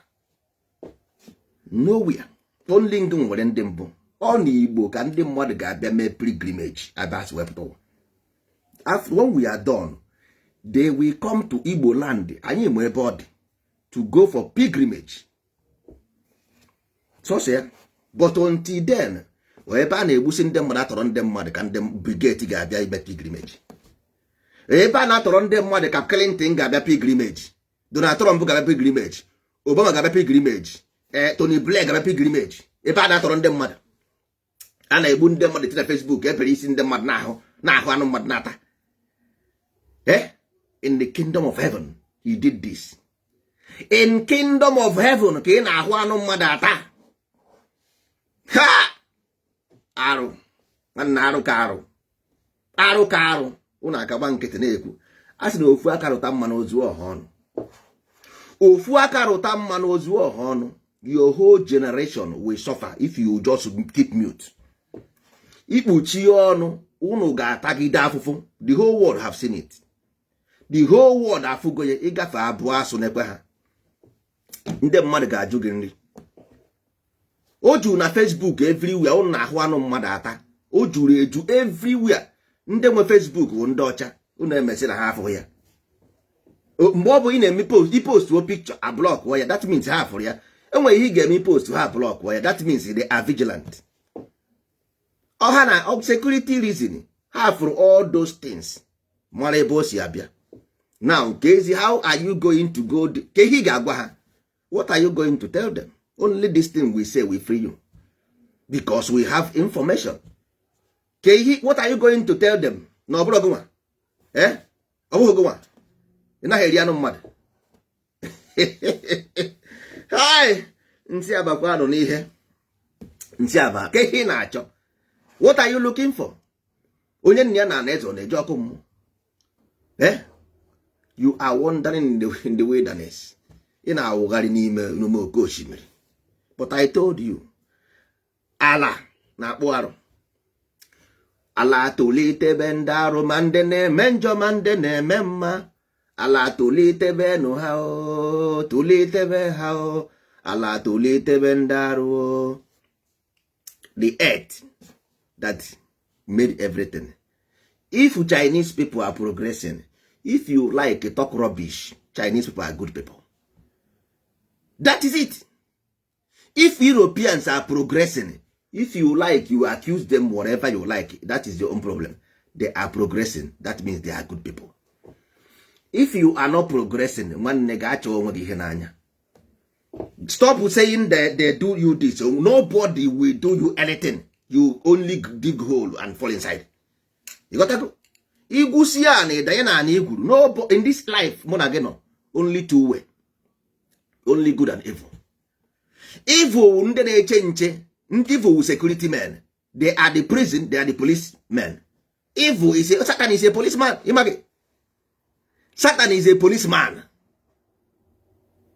nowhere. Only ndị nwere ndị mbụ ọ na Igbo ka ndị mmadụ ga-abịa mee pilgrimage abịa wepụta ụwa. After, when we are done, they will come to Igbo land. Anyị ma ebe ọ dị to go for pilgrimage, sọsọ ya. But until then, ebe a na-egbusi ndị mmadụ, atọrọ ndị mmadụ, ka ndị brigade ga-abịa ime pilgrimage. Ebe a na-atọrọ ndị mmadụ ka Clinton ga-abịa pilgrimage, Donald Trump ga-abịa pilgrimage, Obama ga-abịa pilgrimage, ee, Tony Blair ga-abịa pilgrimage. Ebe a na-atọrọ ndị mmadụ, a na-egbu ndị mmadụ na Facebook, ebere isi ndị mmadụ n'ahụ, na-ahụ anụ mmadụ na-ata. Eh, in the kingdom of heaven he did this. In kingdom of heaven ka ị na-ahụ anụ mmadụ ata. Ha arụ, nwanne, arụ ka arụ, arụ ka arụ. Ụnụ aka gba nkịtị na-ekwu. A sị na ofu aka rụta mmanụ ozu ọha ọnụ, ofu aka rụta mmanụ ozu ọha ọnụ. Your whole generation will suffer if you just keep mute. Ikpuchi ọnụ, unu ga-atagide afụfụ. The whole world have seen it. The whole world afụgo ya. Ịgafe abụọ asụ n'ekwe ha, ndị mmadụ ga-ajụ gị nri. O juru na Facebook everywhere. Unu na-ahụ anụ mmadụ ata. O juru eju everywhere. Ndị nwe Facebook bụ ndị ọcha. Unu emesị na ha afụghị ya. Mgbe ọ bụ ị na-eme post, i post o picture, a block ya. That means ha fụrụ ya. Enwere ihe ị ga-eme, post, ha block ya. That means they are vigilant. Ọha na security reason, ha fụrụ all those things, mara ebe o si abịa. Now ka ezi, how are you going to go? Ka ihe ị ga-agwa ha? What are you going to tell them? Only this thing we say, we free you because we have information. Ka ihe, what are you going to tell them? Na ọ bụrụ gị nwa, eh, ọ bụghị gị nwa, ị naghị eri anụ mmadụ. Hai, ntị abakwa anụ n'ihe ntị aba. Ka ihe ị na-achọ? What are you looking for? Onye nna ya na ana eze, ọ na-eje ọkụ mmụọ? Eh, you are wandering in the wilderness. Ị na-awụgharị n'ime oke osimiri. But I told you, ala na-akpụ arụ. Ala tolitebe ndị arụ, ma ndị na-eme njọ, ma ndị na-eme mma. Ala tolitebe nụ ha o, tolitebe ha o. Ala tolitebe ndị arụ o. The earth that made everything. If Chinese people are progressing, if you like talk rubbish, Chinese people are good people. That is it. If Europeans are progressing, if you like, you accuse them whatever you like, that is your own problem. They are progressing. That means they are good people. If you are not progressing, nwanne, ga-achọ onwe gị ihe n'anya. Stop saying that they do you this. Nobody will do you anything. You only dig hole and fall inside. You got to igwusi a na ịdanye na ana igwuru. No, in this life mụ na gị nọ, only two way, only good and evil. Evil, ndị na-eche nche, ndị evil, security men. They are the prison, they are the police men. Evil is a, Satan is a policeman. Ịma, Satan is a policeman.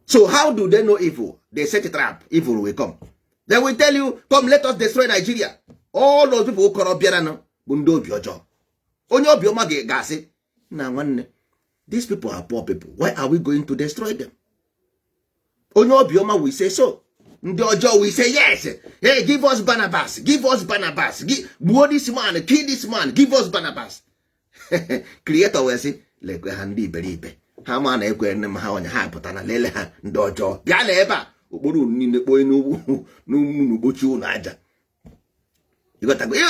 So how do they know evil? They set a trap. Evil will come, they will tell you, "Come, let us destroy Nigeria." All those people kọrọ bịara nụ bụ ndị obi ọjọọ. Onye obiọma ga-asị na, "Nwanne, these people are poor people. Why are we going to destroy them?" Onye obiọma will say so. Ndị ọjọọ will say, "Yes, hey, give us Barnabas, give us Barnabas. Gbuo this man, kill this man, give us Barnabas." Creator wee sị, "Lekwe ha, ndị iberibe ha ma na ekwe nne m ha ọnya ha pụta na lele ha. Ndị ọjọọ, bịa na ebe a, okporo unu niile kpoe n'ugwu n'ugwu, kpochie unu aja." Ịghọtago? Ị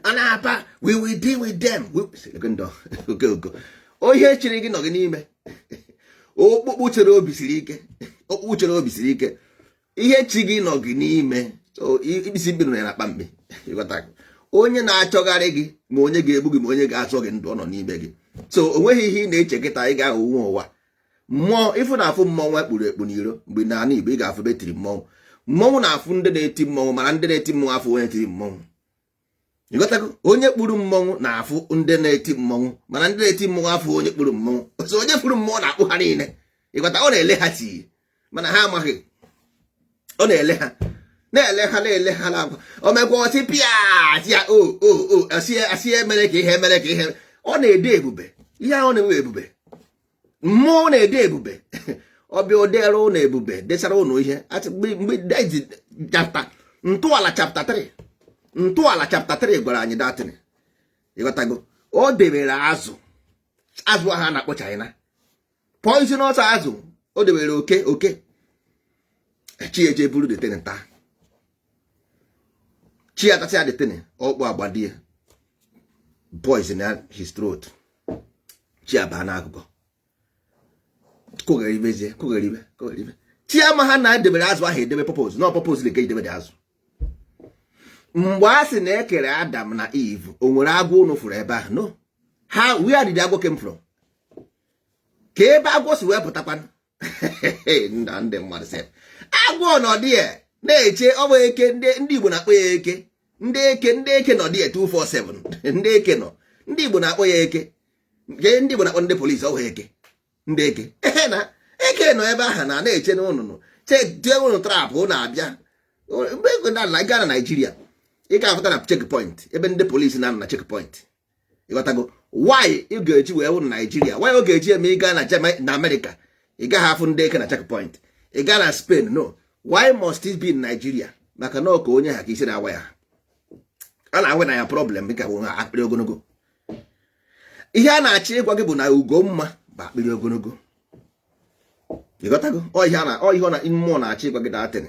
a na-apa, we will deal with them. Oke oko ihe chiri gị nọ gị n'ime. Okpukpu chere obi siri ike, okpukpu chere obi siri ike. Ihe chi gị nọ gị n'ime. So isi mkpi nọ ya na akpa mkpi. Ịghọtago? Onye na-achọgharị gị, ma onye ga-egbu gị, ma onye ga-azọ gị ndụ, ọ nọ n'ime gị. So o nweghị ihe ị na-eche kịta ị ga-aghọ nwa ụwa mmụọ. Ịfụ na-afụ mmọnwụ ekpuru ekpu n'iro mgbe n'ala Igbo, ị ga-afụ ebe tiri mmọnwụ. Mmọnwụ na-afụ ndị na-eti mmọnwụ, mana ndị na-eti mmọnwụ afụ onye tiri mmọnwụ. Ịghọtago? Onye kpuru mmọnwụ na-afụ ndị na-eti mmọnwụ, mana ndị na-eti mmọnwụ afụ onye kpuru mmọnwụ. So onye kpuru mmọnwụ na-akpụ ha niile. Ịghọta? Ọ na-ele ha tii, mana ha amaghị. Ọ na-ele ha, na-ele ha, na-ele ha na o mekwa ọsị pịa ya o o o asị asị emere ka ihe mere ka ihe. Ọ na-ede ebube. Ihe ahụ na-enwe ebube, mmụọ na-ede ebube. Ọbịa odere ụnụ ebube, desara ụnụ ihe. Mgbe chapter Ntọala chapter 3, Ntọala chapter 3 gwara anyị datin. Ịghọtago? O debere azụ, azụ ahụ a na-akpọ China poisonous azụ. O debere oke, oke chi eje buru the thing taa. Chi atasịa the thing, ọkpụ agbadie poison his throat. Chi abaa n'akụkọ kụgheribezie, kụgheribe, kụgheribe. Chi ama ha na edebere azụ ahụ edebe purpose, no purpose ka edebe dị azụ. Mgbe a sị na ekere Adam na Eve, o nwere agwọ unu fụrụ ebe ahụ? No. Ha, where did agwọ came from? Ka ebe agwọ si wee pụtakwanụ na ndị mmadụ sef? Agwọ nọdị ya na-eche. Ọ bụ eke. Ndị Igbo na-akpọ ya eke. Ndị eke, ndị eke nọdị ya 247. Ndị eke nọ, ndị Igbo na-akpọ ya eke. Nke ndị Igbo na-akpọ ndị polisi, ọ bụ eke. Ndị eke na eke nọ ebe ahụ na na-eche n'ụnụnụ, chee ụnụ trap ụnụ abịa. Mgbe ego na gaa na Naijiria, ị ga-afụta na checkpoint, ebe ndị polisi na-anọ na checkpoint. Ịghọtago? Why ị ga-eji wee wụ na Naijiria? Why ọ ga-eji eme ị gaa na na Amerịka, ị gaghị afụ ndị eke na checkpoint? Ị gaa na Spain, no. Why must it be in Nigeria? Maka na ọka onye ha ka isi na-awa ya, a na-awe na ya problem dịka bụ akpịrị ogologo. Ihe a na-achọ ịgwa gị bụ na Ugomma bụ akpịrị ogologo. Ịghọtago? Ọ ihe ọ ihe ọ na mmụọ na-achọ ịgwa gị, datin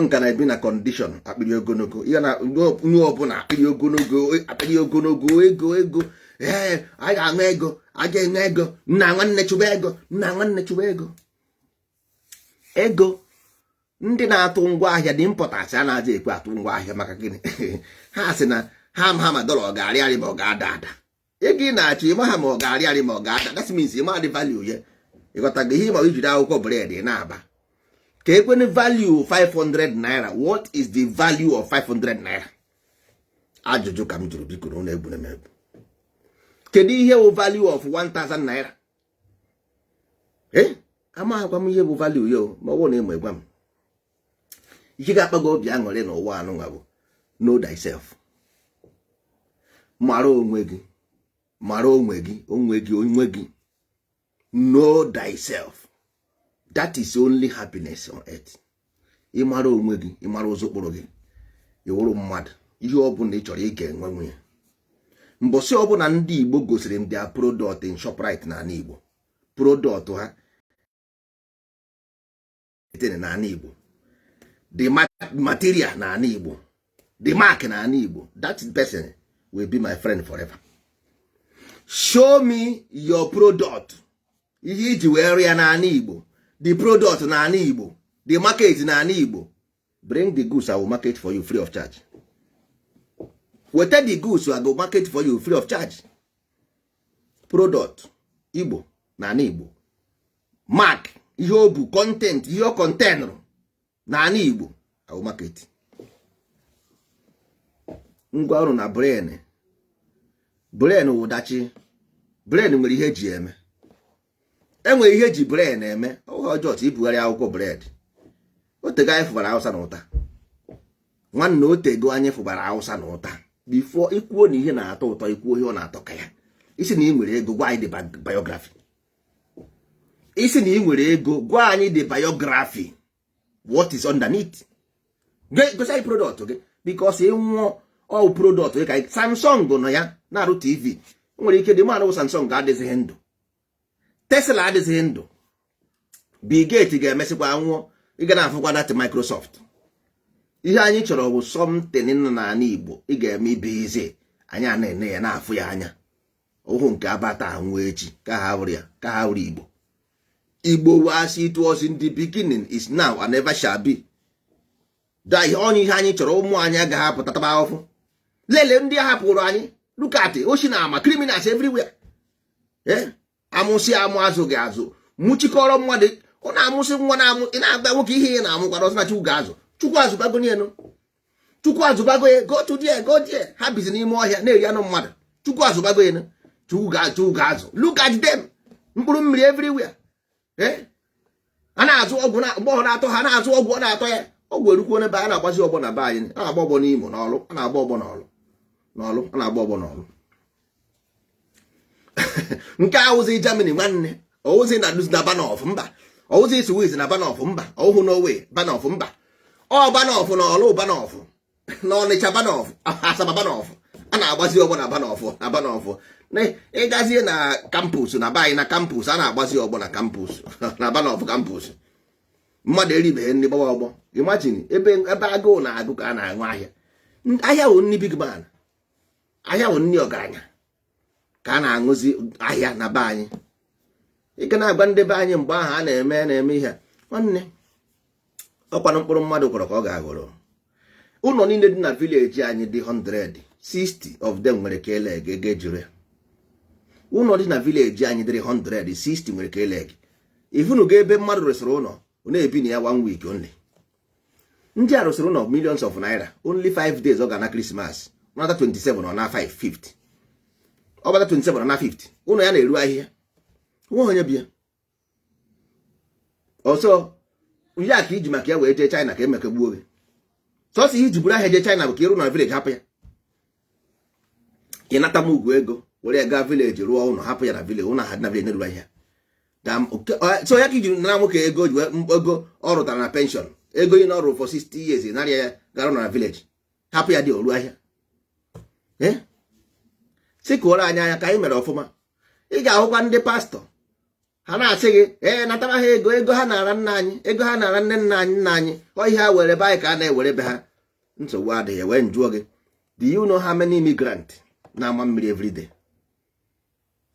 nka na-ebi na condition akpịrị ogologo. Ihe na onye ọbụla akpịrị ogologo, akpịrị ogologo, ego, ego. Ee, a ga-aṅụ ego, a ga-enwe ego. Nna nwanne, chụba ego. Nna nwanne, chụba ego. Ego ndị na-atụ ngwa ahịa dị importers a na-aja ekwe atụ ngwa ahịa. Maka gịnị? Ha sị na ha ma dọla ọ ga-arị arị ma ọ ga-ada ada. Ego ị na-achọ, ịma ha ma ọ ga-arị arị ma ọ ga-ada. That means ịma dị value ya. Ịghọtago? Ihe ma ijiri akwụkwọ bread na-aba ka ekwene value 500 naira. What is the value of 500 naira? Ajụjụ ka m jụrụ, biko, na ụlọ egwu na egwu. Kedu ihe bụ value of 1000 naira? Eh, amaghịkwa m ihe bụ value ya o. Ma ọ bụrụ na ịma, ịgwa m. Ihe ga-akpa gị obi aṅụrị n'ụwa anụnwa bụ know thyself. Mara onwe gị, mara onwe gị, onwe gị, onwe gị. Know thyself, that is only happiness on earth. Ịmara onwe gị, ịmara ụzọ kpụrụ gị, ịwụrụ mmadụ. Ihe ọ bụla ị chọrọ, ị ga-enwe nwunye. Mbọsị ọbụla ndị Igbo gosiri m their product in Shoprite n'ala Igbo, product ha n'ala Igbo, the material n'ala Igbo, the mark n'ala Igbo, that person will be my friend forever. Show me your product, ihe iji wee rịa n'ala Igbo, the product n'ala Igbo, the market n'ala Igbo. Bring the goods, I will market for you free of charge. Weta the goods, I go market for you free of charge. Product Igbo n'ala Igbo, mark ihe o bu, content, ihe o containrụ n'ala Igbo, I will market. Ngwa ọrụ na brain, brain wụdachi. Brain nwere ihe eji eme. Enwere ihe eji brain eme. Ọhụ ọjọọ ibugharị akwụkwọ bread. Otego anyị fụbara Hausa na ụta, nwanne. Otego anyị fụbara Hausa na ụta. Before ikwuo na ihe na-atọ ụtọ, ikwuo ihe ọ na-atọ ka ya. Isi na ị nwere ego, gwa anyị the biography. Isi na ị nwere ego, gwa anyị the biography, what is underneath. Gosi anyị product gị, because ị nwụọ, ọ product gị ka Samsung nọ ya na-arụ TV. Nwere ike dị mmanụ Samsung adịzighị ndụ, Tesla adịzighị ndụ, Bill Gates ga-emesịkwa nwụọ. Ị ga na-afụkwa that Microsoft. Ihe anyị chọrọ bụ something nọ n'ala Igbo ị ga-eme ibe ize anyị a na-ene ya, na-afụ ya anya. Ohu nke abata anwụ echi ka ha wụrụ ya, ka ha wụrụ Igbo. Igbo as it was in the beginning, is now and ever shall be. Da ihe onye ihe anyị chọrọ, ụmụ anyị agaghị apụta taba ahụhụ. Lele ndị a hapụrụ anyị. Look at oshi na ama, criminals everywhere. Eh, amụsị amụ, azụ gị azụ, mụchikọrọ mmadụ. Ọ na-amụsị nwa na-amụ. Ị na-agba nwoke ihe ị na-amụkwara ọzọ na Chukwu ga-azụ. Chukwu azụbago n'elu, Chukwu azụbago ya. Go to there, go there. Ha bizi n'ime ọhịa na-eri anụ mmadụ. Chukwu azụbago ya. Chukwu ga, Chukwu ga-azụ. Look at them, mkpụrụ mmiri everywhere. Eh, a na-azụ ọgwụ na mgbe ọ na-atọ ha na-azụ ọgwụ, ọ na-atọ ya ọgwụ erukwuo n'ebe a na-agbazi ọgbọ na be anyị. A na-agba ọgbọ n'Imo, n'Ọlụ. A na-agba ọgbọ n'Ọlụ, n'Ọlụ a na-agba ọgbọ n'Ọlụ. Nke awụzi Germany, nwanne. Ọwụzi na na Bahnhof, mba. Ọwụzi Swiss na Bahnhof, mba. Ọwụhụ Norway Bahnhof, mba. Ọ Bahnhof na Ọlụ, Bahnhof na Ọnịcha, Bahnhof Asaba, Bahnhof a na-agbazi ọgbọ na Bahnhof, na Bahnhof. Ịgazie na campus na be anyị, na campus a na-agbazi ọgbọ na campus, na Bahnhof campus. Mmadụ eribeghị nri, gbawa ọgbọ. Imagine, ebe agụụ na-agụ ka a na-aṅụ ahịa. Ahịa wụ nri big man, ahịa wụ nri ọgaranya ka a na-aṅụzi ahịa na be anyị. Ị ga na-agwa ndị be anyị mgbe ahụ a na-eme ihe. Nwanne, ọkwanụ mkpụrụ mmadụ kwọrọ ka ọ ga-aghọrọ. Ụlọ niile dị na village anyị dị 100, 60 of them nwere ka eleg ego ejuru ya. Ụlọ dị na village anyị dịrị 100, 60 nwere ka eleg. Ifunugo ebe mmadụ rụsịrị ụlọ, ọ na-ebi na ya one week only. Ndị a rụsịrị ụlọ millions of naira, only 5 days ọ ga na Christmas, nata 27, ọ na 550, ọ bata 27, ọ na 50. Ụlọ ya na-eru ahịhịa, nwa onye bịa ọsọ ya ka iji maka ya wee jee China ka emeke gbuo gị. Sọsọ ihe iji buru ahịa jee China bụ ka ịrụ na village, hapụ ya. Ị nata m ugwu ego were ya gaa village rụọ ụlọ, hapụ ya na village, ụlọ ha dị na village na-eru ahịa. So ya ka iji nara nwoke ego ji ego ọ rụtara na pension, ego ị na ọrụ for 60 years, narị ya gara na village, hapụ ya dị oru ahịa. Si kụọrọ anyị anya ka anyị mere ọfụma. Ị ga-ahụkwa ndị pastọ, ha na-asị gị, ee, natara ha ego, ego ha nara nna anyị, ego ha nara nne nna anyị, nna anyị. Ọ ihe ha were be anyị ka a na-ewere be ha. Nsogbu adịghị. Wee njụọ gị, do you know how many immigrant na-ama mmiri everyday?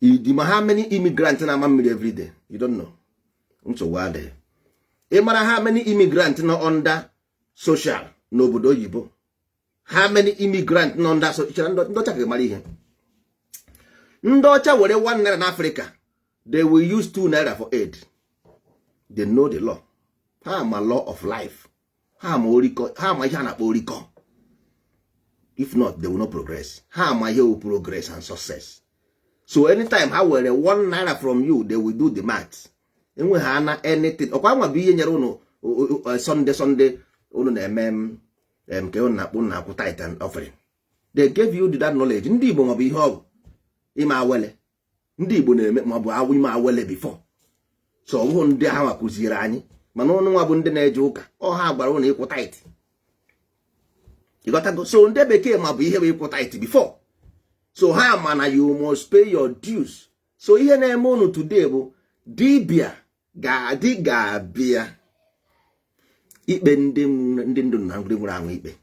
You ma how many immigrant na-ama mmiri everyday? You don't know. Nsogbu adịghị. Ị mara how many immigrant nọ under social n'obodo oyibo? How many immigrant nọ under social? Ndị ọcha ka mara ihe. Ndị ọcha were 1 naira n'Africa, they will use 2 naira for aid. They know the law. Ha ma law of life. Ha ma orikọ, ha ma ihe a na-akpọ orikọ. If not, they will not progress. Ha ma ihe will progress and success. So anytime ha were 1 naira from you, they will do the math. Enweghị ana anything. Ọkwa nwa bụ ihe nyere ụnụ Sunday, Sunday unu na-eme nke unu na-akpụ unu na-akwụ tithe and offering. They gave you that knowledge. Ndị Igbo maọbụ ihe ọ bụ ime awele, ndị Igbo na-eme maọbụ awụ ime awele before. So ọ bụghị ndị ahụ kụziere anyị, mana ụnụ nwa bụ ndị na-eje ụka, ọ ha gwara ụnụ ịkwụ tithe. Ịghọtago? So ndị bekee ma bụ ihe bụ ịkwụ tithe before. So ha ma na you must pay your dues. So ihe na-eme ụnụ today bụ dibịa ga-adị ga-abịa ikpe ndị ndụ na ndị nwụrụ anwụ ikpe.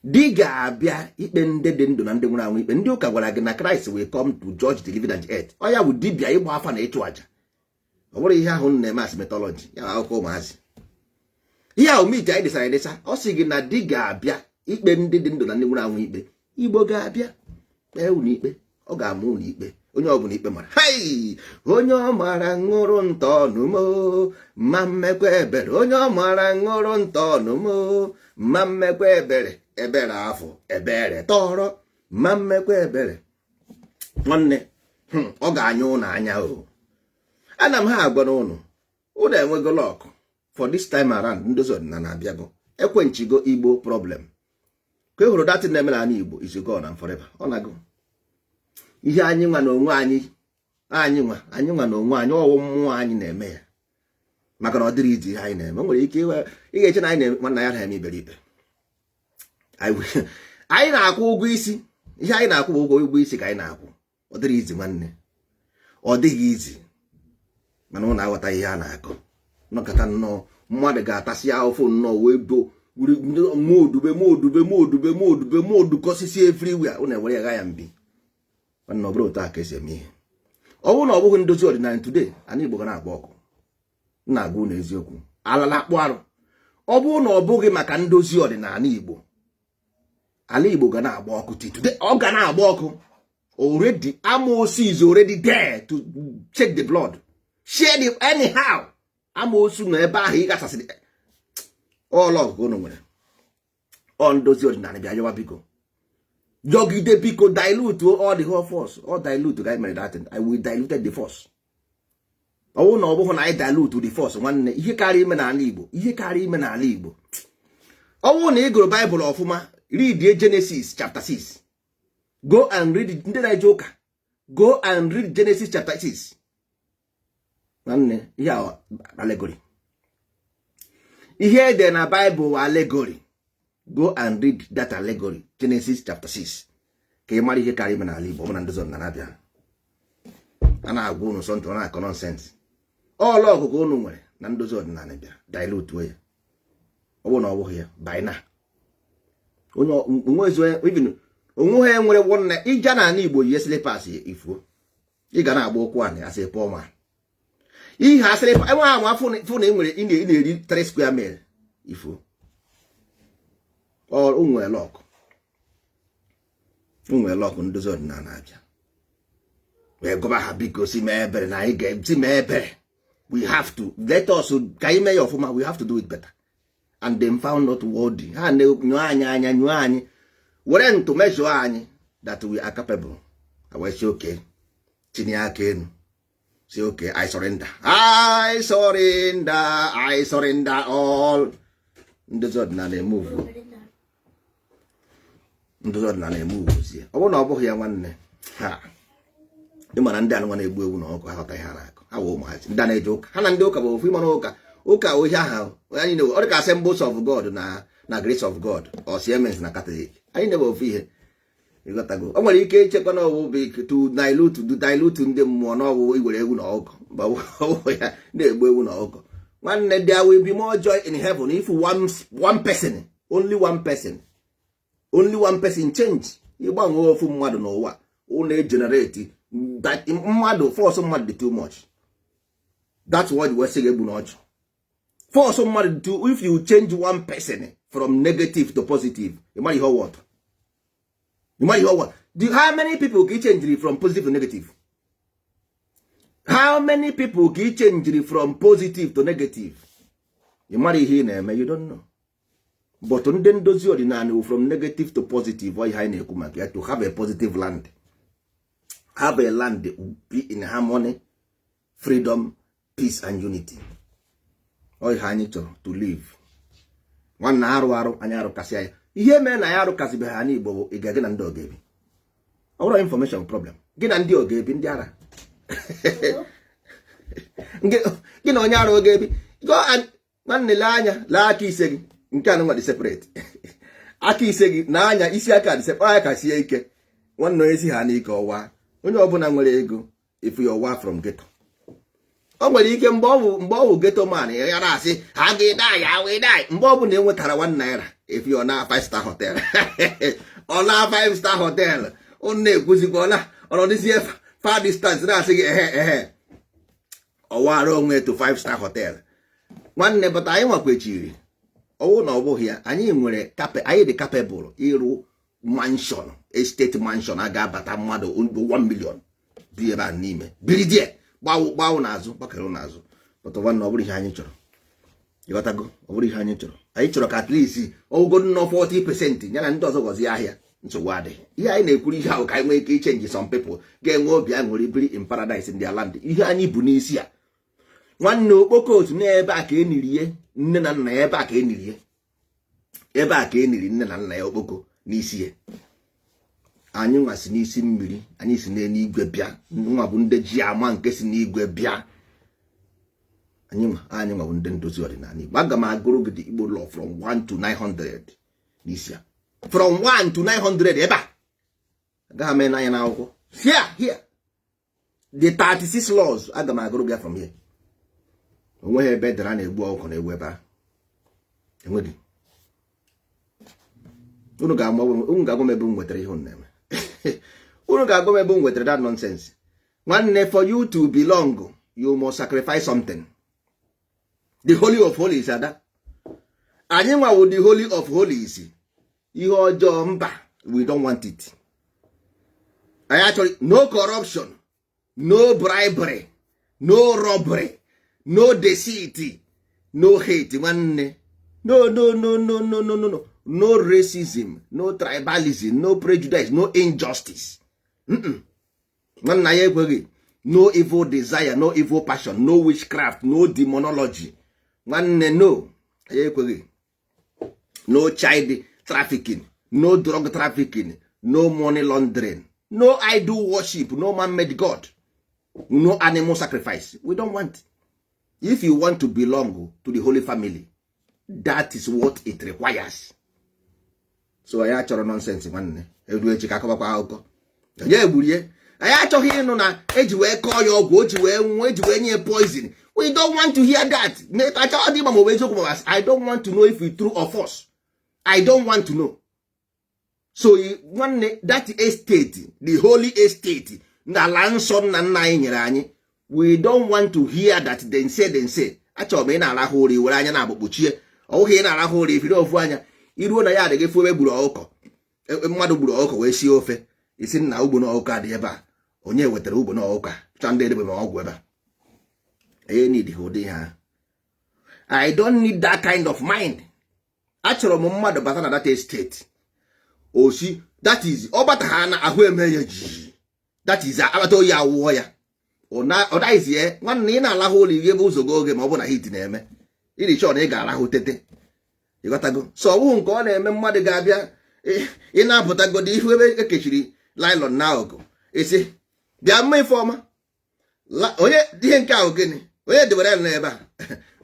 Di ga-abịa ikpe ndị dị ndụ na ndị nwụrụ anwụ ikpe. Ndị ụka gwara gị na Christ will come to judge the living and the earth. Ọ ya bụ dibịa, ịgba afa na ịchụ aja. Ọ bụrụ ihe ahụ na-eme as mythology ya bụ akụkọ ụmụazị. Ihe ahụ myth anyị desara edesa. Ọ sị gị na di ga-abịa ikpe ndị dị ndụ na ndị nwụrụ anwụ ikpe. Igbo ga-abịa kpee unu ikpe. Ọ ga-ama unu ikpe, onye ọbụla ikpe mara. Hei, onye ọ mara ṅụrụ ntọnụmo ma mmekwa ebere. Onye ọ mara ṅụrụ ntọnụmo ma mmekwa ebere. Ebere afọ ebere tọrọ ma mmekwa ebere. Nwanne, ọ ga-anya ụnụ anya o. Ana m ha agwa n'ụnụ, ụnụ enwego luck for this time around. Ndozi ọdịnala abịago, ekwenchigo Igbo problem. Ka e hụrụ datin na-eme n'ala Igbo is gone and forever. Ọ na-agụ ihe anyị nwa na onwe anyị, anyị nwa, anyị nwa na onwe anyị. Ọwụ mmụọ anyị na-eme ya, maka na ọ dịrị iji ihe anyị na-eme. O nwere ike ị ga-eche na anyị na-eme, nwanna ya na-eme iberibe. Anyị na-akwụ ụgwọ isi. Ihe anyị na-akwụ bụ ụgwọ isi ka anyị na-akwụ. Ọ dịrị izi, nwanne, ọ dịghị izi. Mana ụnụ aghọta ihe a na-akọ. Nọkọta nnọọ, mmadụ ga-atasị ahụfụ nnọọ wee do modube modube modube modube modukọsisi everywhere. Ụnụ ewere ya gha ya mbi. Nwanne, ọ bụrụ otu a ka esi eme ihe, ọ bụrụ na ọ bụghị ndozi ọdịnala today, ana Igbo ga na-agba ọkụ. M na-agwa ụnụ eziokwu, ala na-akpụ arụ. Ọ bụrụ na ọ bụghị maka ndozi ọdịnala Igbo, ala Igbo ga na-agba ọkụ till today. Ọ ga na-agba ọkụ already. Amoosu is already there to check the blood, share the anyhow. Amoosu nọ ebe ahụ. Ị gasasịrị ọlụ ọgụgụ unu nwere. Ọ ndozi ọdịnala bịa yọwa biko, yọgide biko, dilute all the whole force. All dilute ka anyị mere that thing. I will diluted the force. Ọ bụrụ na ọ bụghị na anyị dilute the force, nwanne, ihe karịa ime n'ala Igbo, ihe karịa ime n'ala Igbo. Ọ bụrụ na ị gụrụ Baịbụl ọfụma, read Genesis chapter 6. Go and read it. Ndị na-eje ụka, Go and read Genesis chapter 6. Nwanne, ihe a allegory. Ihe ede na Bible allegory. Go and read that allegory, Genesis chapter 6, ka ị mara ihe karịa ime n'ala Igbo. Ọ na ndozi ọdịnala bịa, a na-agwa unu sọntụ, ọ na-akọ nonsense. Ọlụ ọgụgụ unu nwere na ndozi ọdịnala bịara dilute ya. Ọ bụrụ na ọ bụghị ya, by now onye onwe ha nwere one ịja n'ala Igbo yi slippers ifuo, ị ga na-agba ụkwụ anị asị poor man. Ihe asịrị enwe ama fụ na ị nwere ị na-eri 3 square meal ifuo. Nwere luck, nwere luck. Ndozi ọdịnala abịa wee gọba ha, biko si mee ebere na anyị ga-esi mee ebere. We have to let us ka anyị mee ya ọfụma. We have to do it better. And them found not worthy. Ha na-nyụọ anyị anya, nyụọ anyị, were ntụ measure anyị that we are capable. Wee sị okay, tinye aka elu, si okay, I surrender, I surrender, I surrender all. Ndozi ọdịnala emove, ndozi ọdịnala emove ozie. Ọ bụrụ na ọ bụghị ya, nwanne, ha ị mara ndị anụnwa na-egbu ewu na ọkụ, ha ghọta ihe ha na-akụ. Ha wụ ụmụazị ndị a na-eje ụka. Ha na ndị ụka bụ ofu. Ịmara ụka, ụka bụ ihe aha anyị na ọ dị ka Assemblies of God na Grace of God or Siemens na Catholic. Anyị na-ebe ofu ihe, ịghọtago? O nwere ike ichekwa na ọwụ bụ to dilute, to dilute ndị mmụọ na ọwụ iwere ewu na ọkụkọ. Mba, ọ ya na-egbu ewu na ọkụkọ. Nwanne, there will be more joy in heaven if one person, only one person, only one person change. Ịgbanwe ofu mmadụ n'ụwa, ụlọ egenerate mmadụ, force mmadụ dị too much. That's what we say, egbu n'ọchụ, force mmadụ dị too. If you change one person from negative to positive, ị mara ihe ọ wọt, ị mara ihe ọ wọt. How many people ka ị changed from positive to negative? How many people ka ị changed from positive to negative? Ị mara ihe ị na-eme. You don't know. But ndị ndozi ọdịnala wụ from negative to positive. Ọ ihe anyị na-ekwu maka ya, to have a positive land, have a land be in harmony, freedom, peace and unity. Ọ ihe anyị chọrọ to live. Nwanne, arụ arụ anyị arụkasị ya. Ihe mere na ya arụkasịbeghị ha n'Igbo bụ ị ga gị na ndị ọga ebi. Ọ bụrụ information problem, gị na ndị ọga ebi, ndị ara, gị na onye ara oge ebi. Go and, nwanne, lee anya, lee aka ise gị. Nke a nwa dị separate. Aka ise gị na anya isi aka dị separate. Aka sie ike, nwanne. Onye si ha n'ike ọwa, onye ọbụla nwere ego, if you ọwa from ghetto, o nwere ike mgbe ọ bụ ghetto man ya na-asị ha ga die ya wee die. Mgbe ọ bụla e nwetara 1 naira, if you na five star hotel, ọ na five star hotel, ọ na-ekwuzikwa, ọ na ọnọdụzie far distance na-asị gị ehe ehe, ọwara onwe to five star hotel. Nwanne, bata, anyị nwakwechiri ọwụ na ọ bụghị ya. Anyị nwere, anyị dị capable ịrụ mansion, estate mansion a ga-abata mmadụ 1 million bi ebe a n'ime, biri die, gbawụ gbawụ n'azụ, gbakere n'azụ. But nwanne, ọ bụrụ ihe anyị chọrọ, ịghọtago? Ọ bụrụ ihe anyị chọrọ, anyị chọrọ ka at least ọgwụgo nnọọ 40% ya na ndị ọzọ gọzie ahịa. Nsogbu adịghị. Ihe anyị na-ekwuru ihe ahụ ka anyị nwee ike ichange some people ga-enwe obi aṅụrị, biri in paradise in their land. Ihe anyị bụ n'isi a, nwanne, okpoko otu n'ebe a ka e niri ihe nne na nna ya, ebe a ka e niri ihe, ebe a ka e niri nne na nna ya, okpoko n'isi ya. Anyị nwa si n'isi mmiri, anyị si n'eluigwe bịa. Nwa bụ ndị ji ama nke si n'igwe bịa. Anyị nwa, anyị nwa bụ ndị ndozi ọdịnala Igbo. Aga m agụrụ gị the Igbo law from 1 to 900 n'isi a, from 1 to 900 ebe a. Agaghị m ene anya n'akwụkwọ. Here, here, the 36 laws, aga m agụrụ gị from here. Onweghị ebe edere a na-egbu ọkụkọ na ewu ebe ahụ, enweghị. Unu ga-agwa m ebe m nwetara ihe unu na-eme. Unu ga-agwa m ebe m nwetara that nonsense. Nwanne, for you to belong, you must sacrifice something. The holy of holies, ada anyị nwawo the holy of holies. Ihe ọjọọ, mba, we don't want it. Anyị achọrọ no corruption, no bribery, no robbery, no deceit, no hate. Nwanne, no, no, no, no, no, no, no, no, no racism, no tribalism, no prejudice, no injustice. Nwanna ya ekweghị. No evil desire, no evil passion, no witchcraft, no demonology. Nwanne, no, ya ekweghị. No child trafficking, no drug trafficking, no money laundering. No idol worship, no man made god, no animal sacrifice. We don't want. If you want to belong to the holy family, that is what it requires. So anyị achọrọ nonsense, nwanne. Eru echi ka akọbakwa akụkọ onye egburie. Anyị achọghị ịnụ na eji wee kọọ ya ọgwụ, o ji wee nwụọ, eji wee nye poison. We don't want to hear that. Achọghị dị ma ọ bụ eziokwu ma I don't want to know if it's true or false. I don't want to know. So nwanne, that estate, the holy estate, ala nsọ nna nna anyị nyere anyị, we don't want to hear that. Then say, then say, achọrọ m ị na-arahụ ụra, iwere anya na agbụkpuchie. Ọ bụghị ị na-arahụ ụra ifiri ofu anya, iruo na ya adịghị fụ ebe gburu ọkụkọ, mmadụ gburu ọkụkọ wee sie ofe, isi nna ugbo na ọkụkọ adị ebe a. Onye wetara ugbo na ọkụkọ a chọ ndị edebe ma ọgwụ ebe a. Anyị need ụdị ha. I don't need that kind of mind. Achọrọ m mmadụ bata na that estate, osi that is ọ bata ha na ahụ eme ya jijiji. That is akpata oyi awụọ ya. Ọ daghịzi nwanne. Ị na-alahụ ụlọ ihe ebe ụzọ gị oge ma ọ bụ na heat na-eme iri chọọ na ị ga-arahụ tete, ịghọtago? So ọ bụghị nke ọ na-eme mmadụ ga-abịa, ị na-apụtagodi ihu ebe ekechiri nylon na akụkụ, isi bịa mma ife ọma onye ihe nke ahụ gịnị onye debere ya n'ebe a?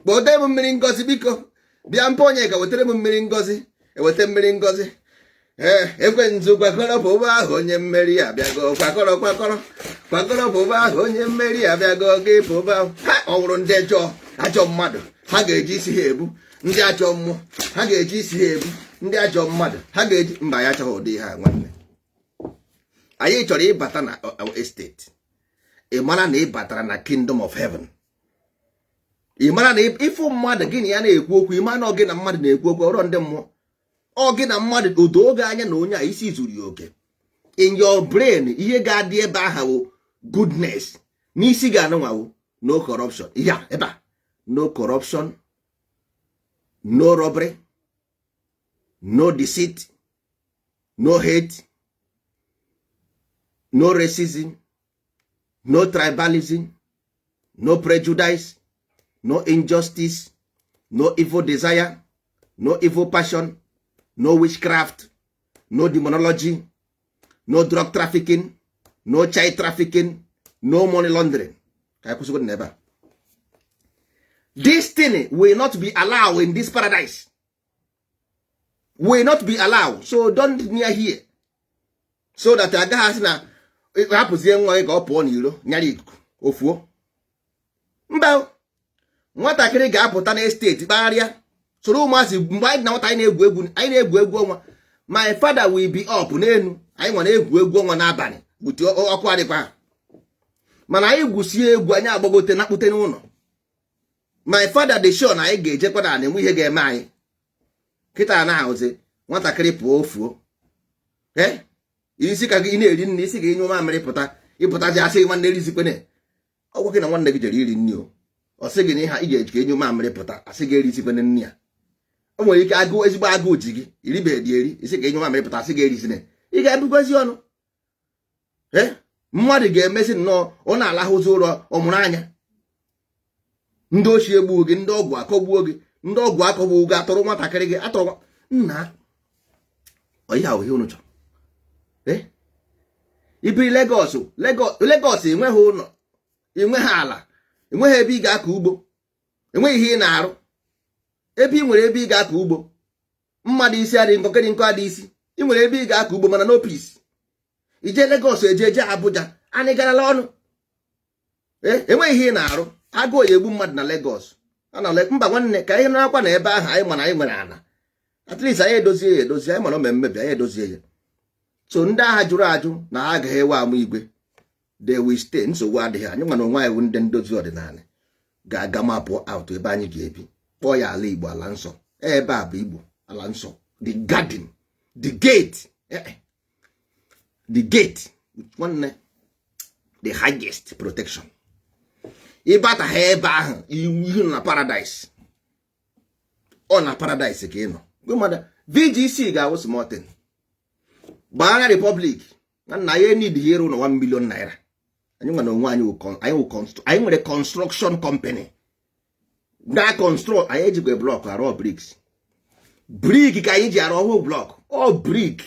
Kpọte m mmiri ngozi, biko. Bịa mpa onye ka wetara m mmiri ngozi. Eweta mmiri ngozi. Ee, ekwensu, kwakọrọ pụba ahụ, onye mmeri abịago. Kwakọrọ, kwakọrọ, kwakọrọ pụba ahụ, onye mmeri abịago. Gị pụba ha. Ọ wụrụ ndị ajọ ajọ mmadụ, ha ga-eji isi ha ebu. Ndị ajọ mmụọ, ha ga-eji isi ha ebu. Ndị ajọ mmadụ, ha ga-eji mba ya. Achọghị ụdị ha, nwanne. Anyị chọrọ ịbata na estate, ị mara na ị batara na kingdom of heaven. Ị mara na ịfụ mmadụ, gị na ya na-ekwu okwu, ị mara na ọ gị na mmadụ na-ekwu okwu, ọrọ ndị mmụọ, ọ gị na mmadụ. Odo oge anya na onye a isi zuru ya oke. In your brain, ihe ga-adị ebe ahụ wụ goodness. N'isi ga-anụnwawo no corruption. Ihe a ebe a, no corruption, no robbery, no deceit, no hate, no racism, no tribalism, no prejudice, no injustice, no evil desire, no evil passion, no witchcraft, no demonology, no drug trafficking, no child trafficking, no money laundering. Ka anyị kwụsịgodu n'ebe a. This thing will not be allowed in this paradise, will not be allowed. So don't near here, so that agaghị asị na hapụzie nwa gị ka ọ pụọ n'iro nyara ikuku ofuo. Mba, nwatakịrị ga-apụta na estate kpagharịa, soro ụmụazị. Mgbe anyị na nwata, anyị na-egwu egwu, anyị na-egwu egwu ọnwa. My father will be up n'elu, anyị nwa na-egwu egwu ọnwa n'abalị gbute ọkụ adịkwa, mana anyị gwusie egwu, anyị agbagote na kpute n'ụlọ. My father dị sure na anyị ga-ejekwa na enwe ihe ga-eme anyị. Kịta na ahụzi nwatakịrị pụọ ofuo, ee, isi ka gị na-eri nri, isi ga enye mamịrị pụta, ịpụtazi asị nwanne erizikwene. Ọgwụ gị na nwanne gị jere iri nri, o ọ sị gị na ihe ị ga-eji ka enye mamịrị pụta, asị gị erizikwene nri ya. O nwere ike agụụ, ezigbo agụụ ji gị, iribeghị eri, isi ka enye mamịrị pụta, asị gị erizine, ị ga-ebugwazi ọnụ. Ee, mmadụ ga-emezi nnọọ ọ na-alahụzi ụrọ, ọmụrụ anya, ndị ochie egbuo gị, ndị ọgwụ akọgbuo gị, ndị ọgwụ akọgbuo gị, atụrụ nwatakịrị gị atụrụ nna ihe ahụ ihe unu chọrọ. Ibiri Lagos, Lagos enweghị ụlọ, enweghị ala, enweghị ebe ị ga-akọ ugbo, enweghị ihe ị na-arụ. Ebe ị nwere ebe ị ga-akọ ugbo, mmadụ isi adị nkọ, kedị nkọ adị isi. Ị nwere ebe ị ga-akọ ugbo, mana no peace. Ije Lagos, eje eje Abuja, anyị garala ọnụ. Enweghị ihe ị na-arụ. Agụụ ya egbu mmadụ na Lagos. Mba nwanne, ka anyị narakwa na ebe ahụ anyị mana anyị nwere ala, at least anyị edozie ya edozie. Anyị mana o mmebi, anyị edozie ya. So ndị agha jụrụ ajụ na ha agaghị ewe ama igwe, they will stay. Nsogbu adịghị. Anyị nwere onwe anyị bụ ndị ndozi ọdịnala ga-aga mapụ out ebe anyị ga-ebi, kpọọ ya ala Igbo, ala nsọ. Ebe a bụ Igbo, ala nsọ, the garden, the gate, the gate, nwanne, the highest protection. Ịbata ha ebe ahụ, ihu na paradise. Ọ na paradise ka ị nọ. Mmadụ VGC ga-awụ small thing. Gbaa na republic na nna ya need here ụlọ 1 million naira. Anyị nwere onwe anyị, anyị nwere construction company na construct. Anyị ejikwa block arụ bricks, brick ka anyị ji arụ ọhụụ, block ọ brick.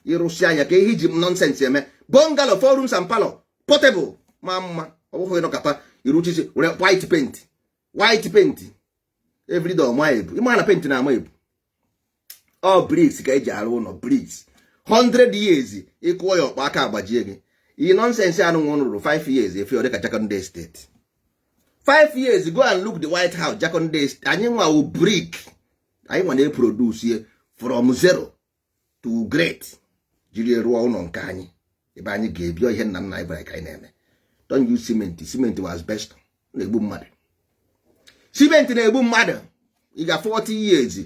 Ịrụsị anya ka ihe iji nonsense eme. Bungalow, four rooms and parlour, portable, ma mma. Ọ bụghị nọkọta iruchisi were white paint, white paint everyday, ọma ebu. Ịma na paint na-ama ebu. Ọ bricks ka eji arụ ụlọ, bricks 100 years, ịkụọ ya ọkpa aka agbajie gị. Iyi nonsense anụ nwa rụrụ 5 years efe, ọ dịka Jakande State. 5 years, go and look the White House, Jakande State. Anyị nwa wụ brick, anyị nwa na-eproduce from zero to great, jiri rụọ ụlọ nke anyị ebe anyị ga-ebi. Ihe nna nna anyị gwara ka anyị na-eme. Don't use cement. Cement was best, na-egbu mmadụ. Cement na-egbu mmadụ. Ị ga 40 years,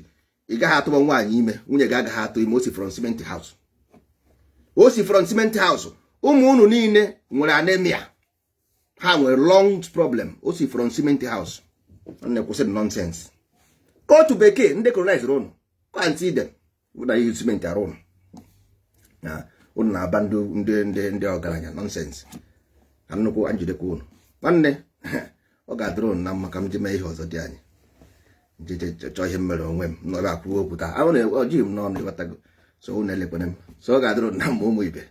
ị gaghị atụba nwaanyị ime, nwunye gị agaghị atụ ime. O si from cement house, o si from cement house. Ụmụ unu niile nwere anemia, ha nwere lungs problem. O si from cement house. Nne, kwụsị nonsense. Otu bekee ndị colonize ụnụ, go and see them na ihe cement arụ ụnụ na ụnụ na-aba ndị ndị ndị ndị ọgaranya. Nonsense. Ka nnukwu njidekwa ụnụ. Nwanne, ọ ga-adịrị ụnụ na mma. Ka m ji mee ihe ọzọ dị anyị njeje chọọ ihe m mere onwe m nọrọ akwuo okwu taa ahụ na ojighị m n'ọnụ, ịghọtago? So ụnụ elekwana m. So ọ ga-adịrị ụnụ na mma, ụmụ ibe.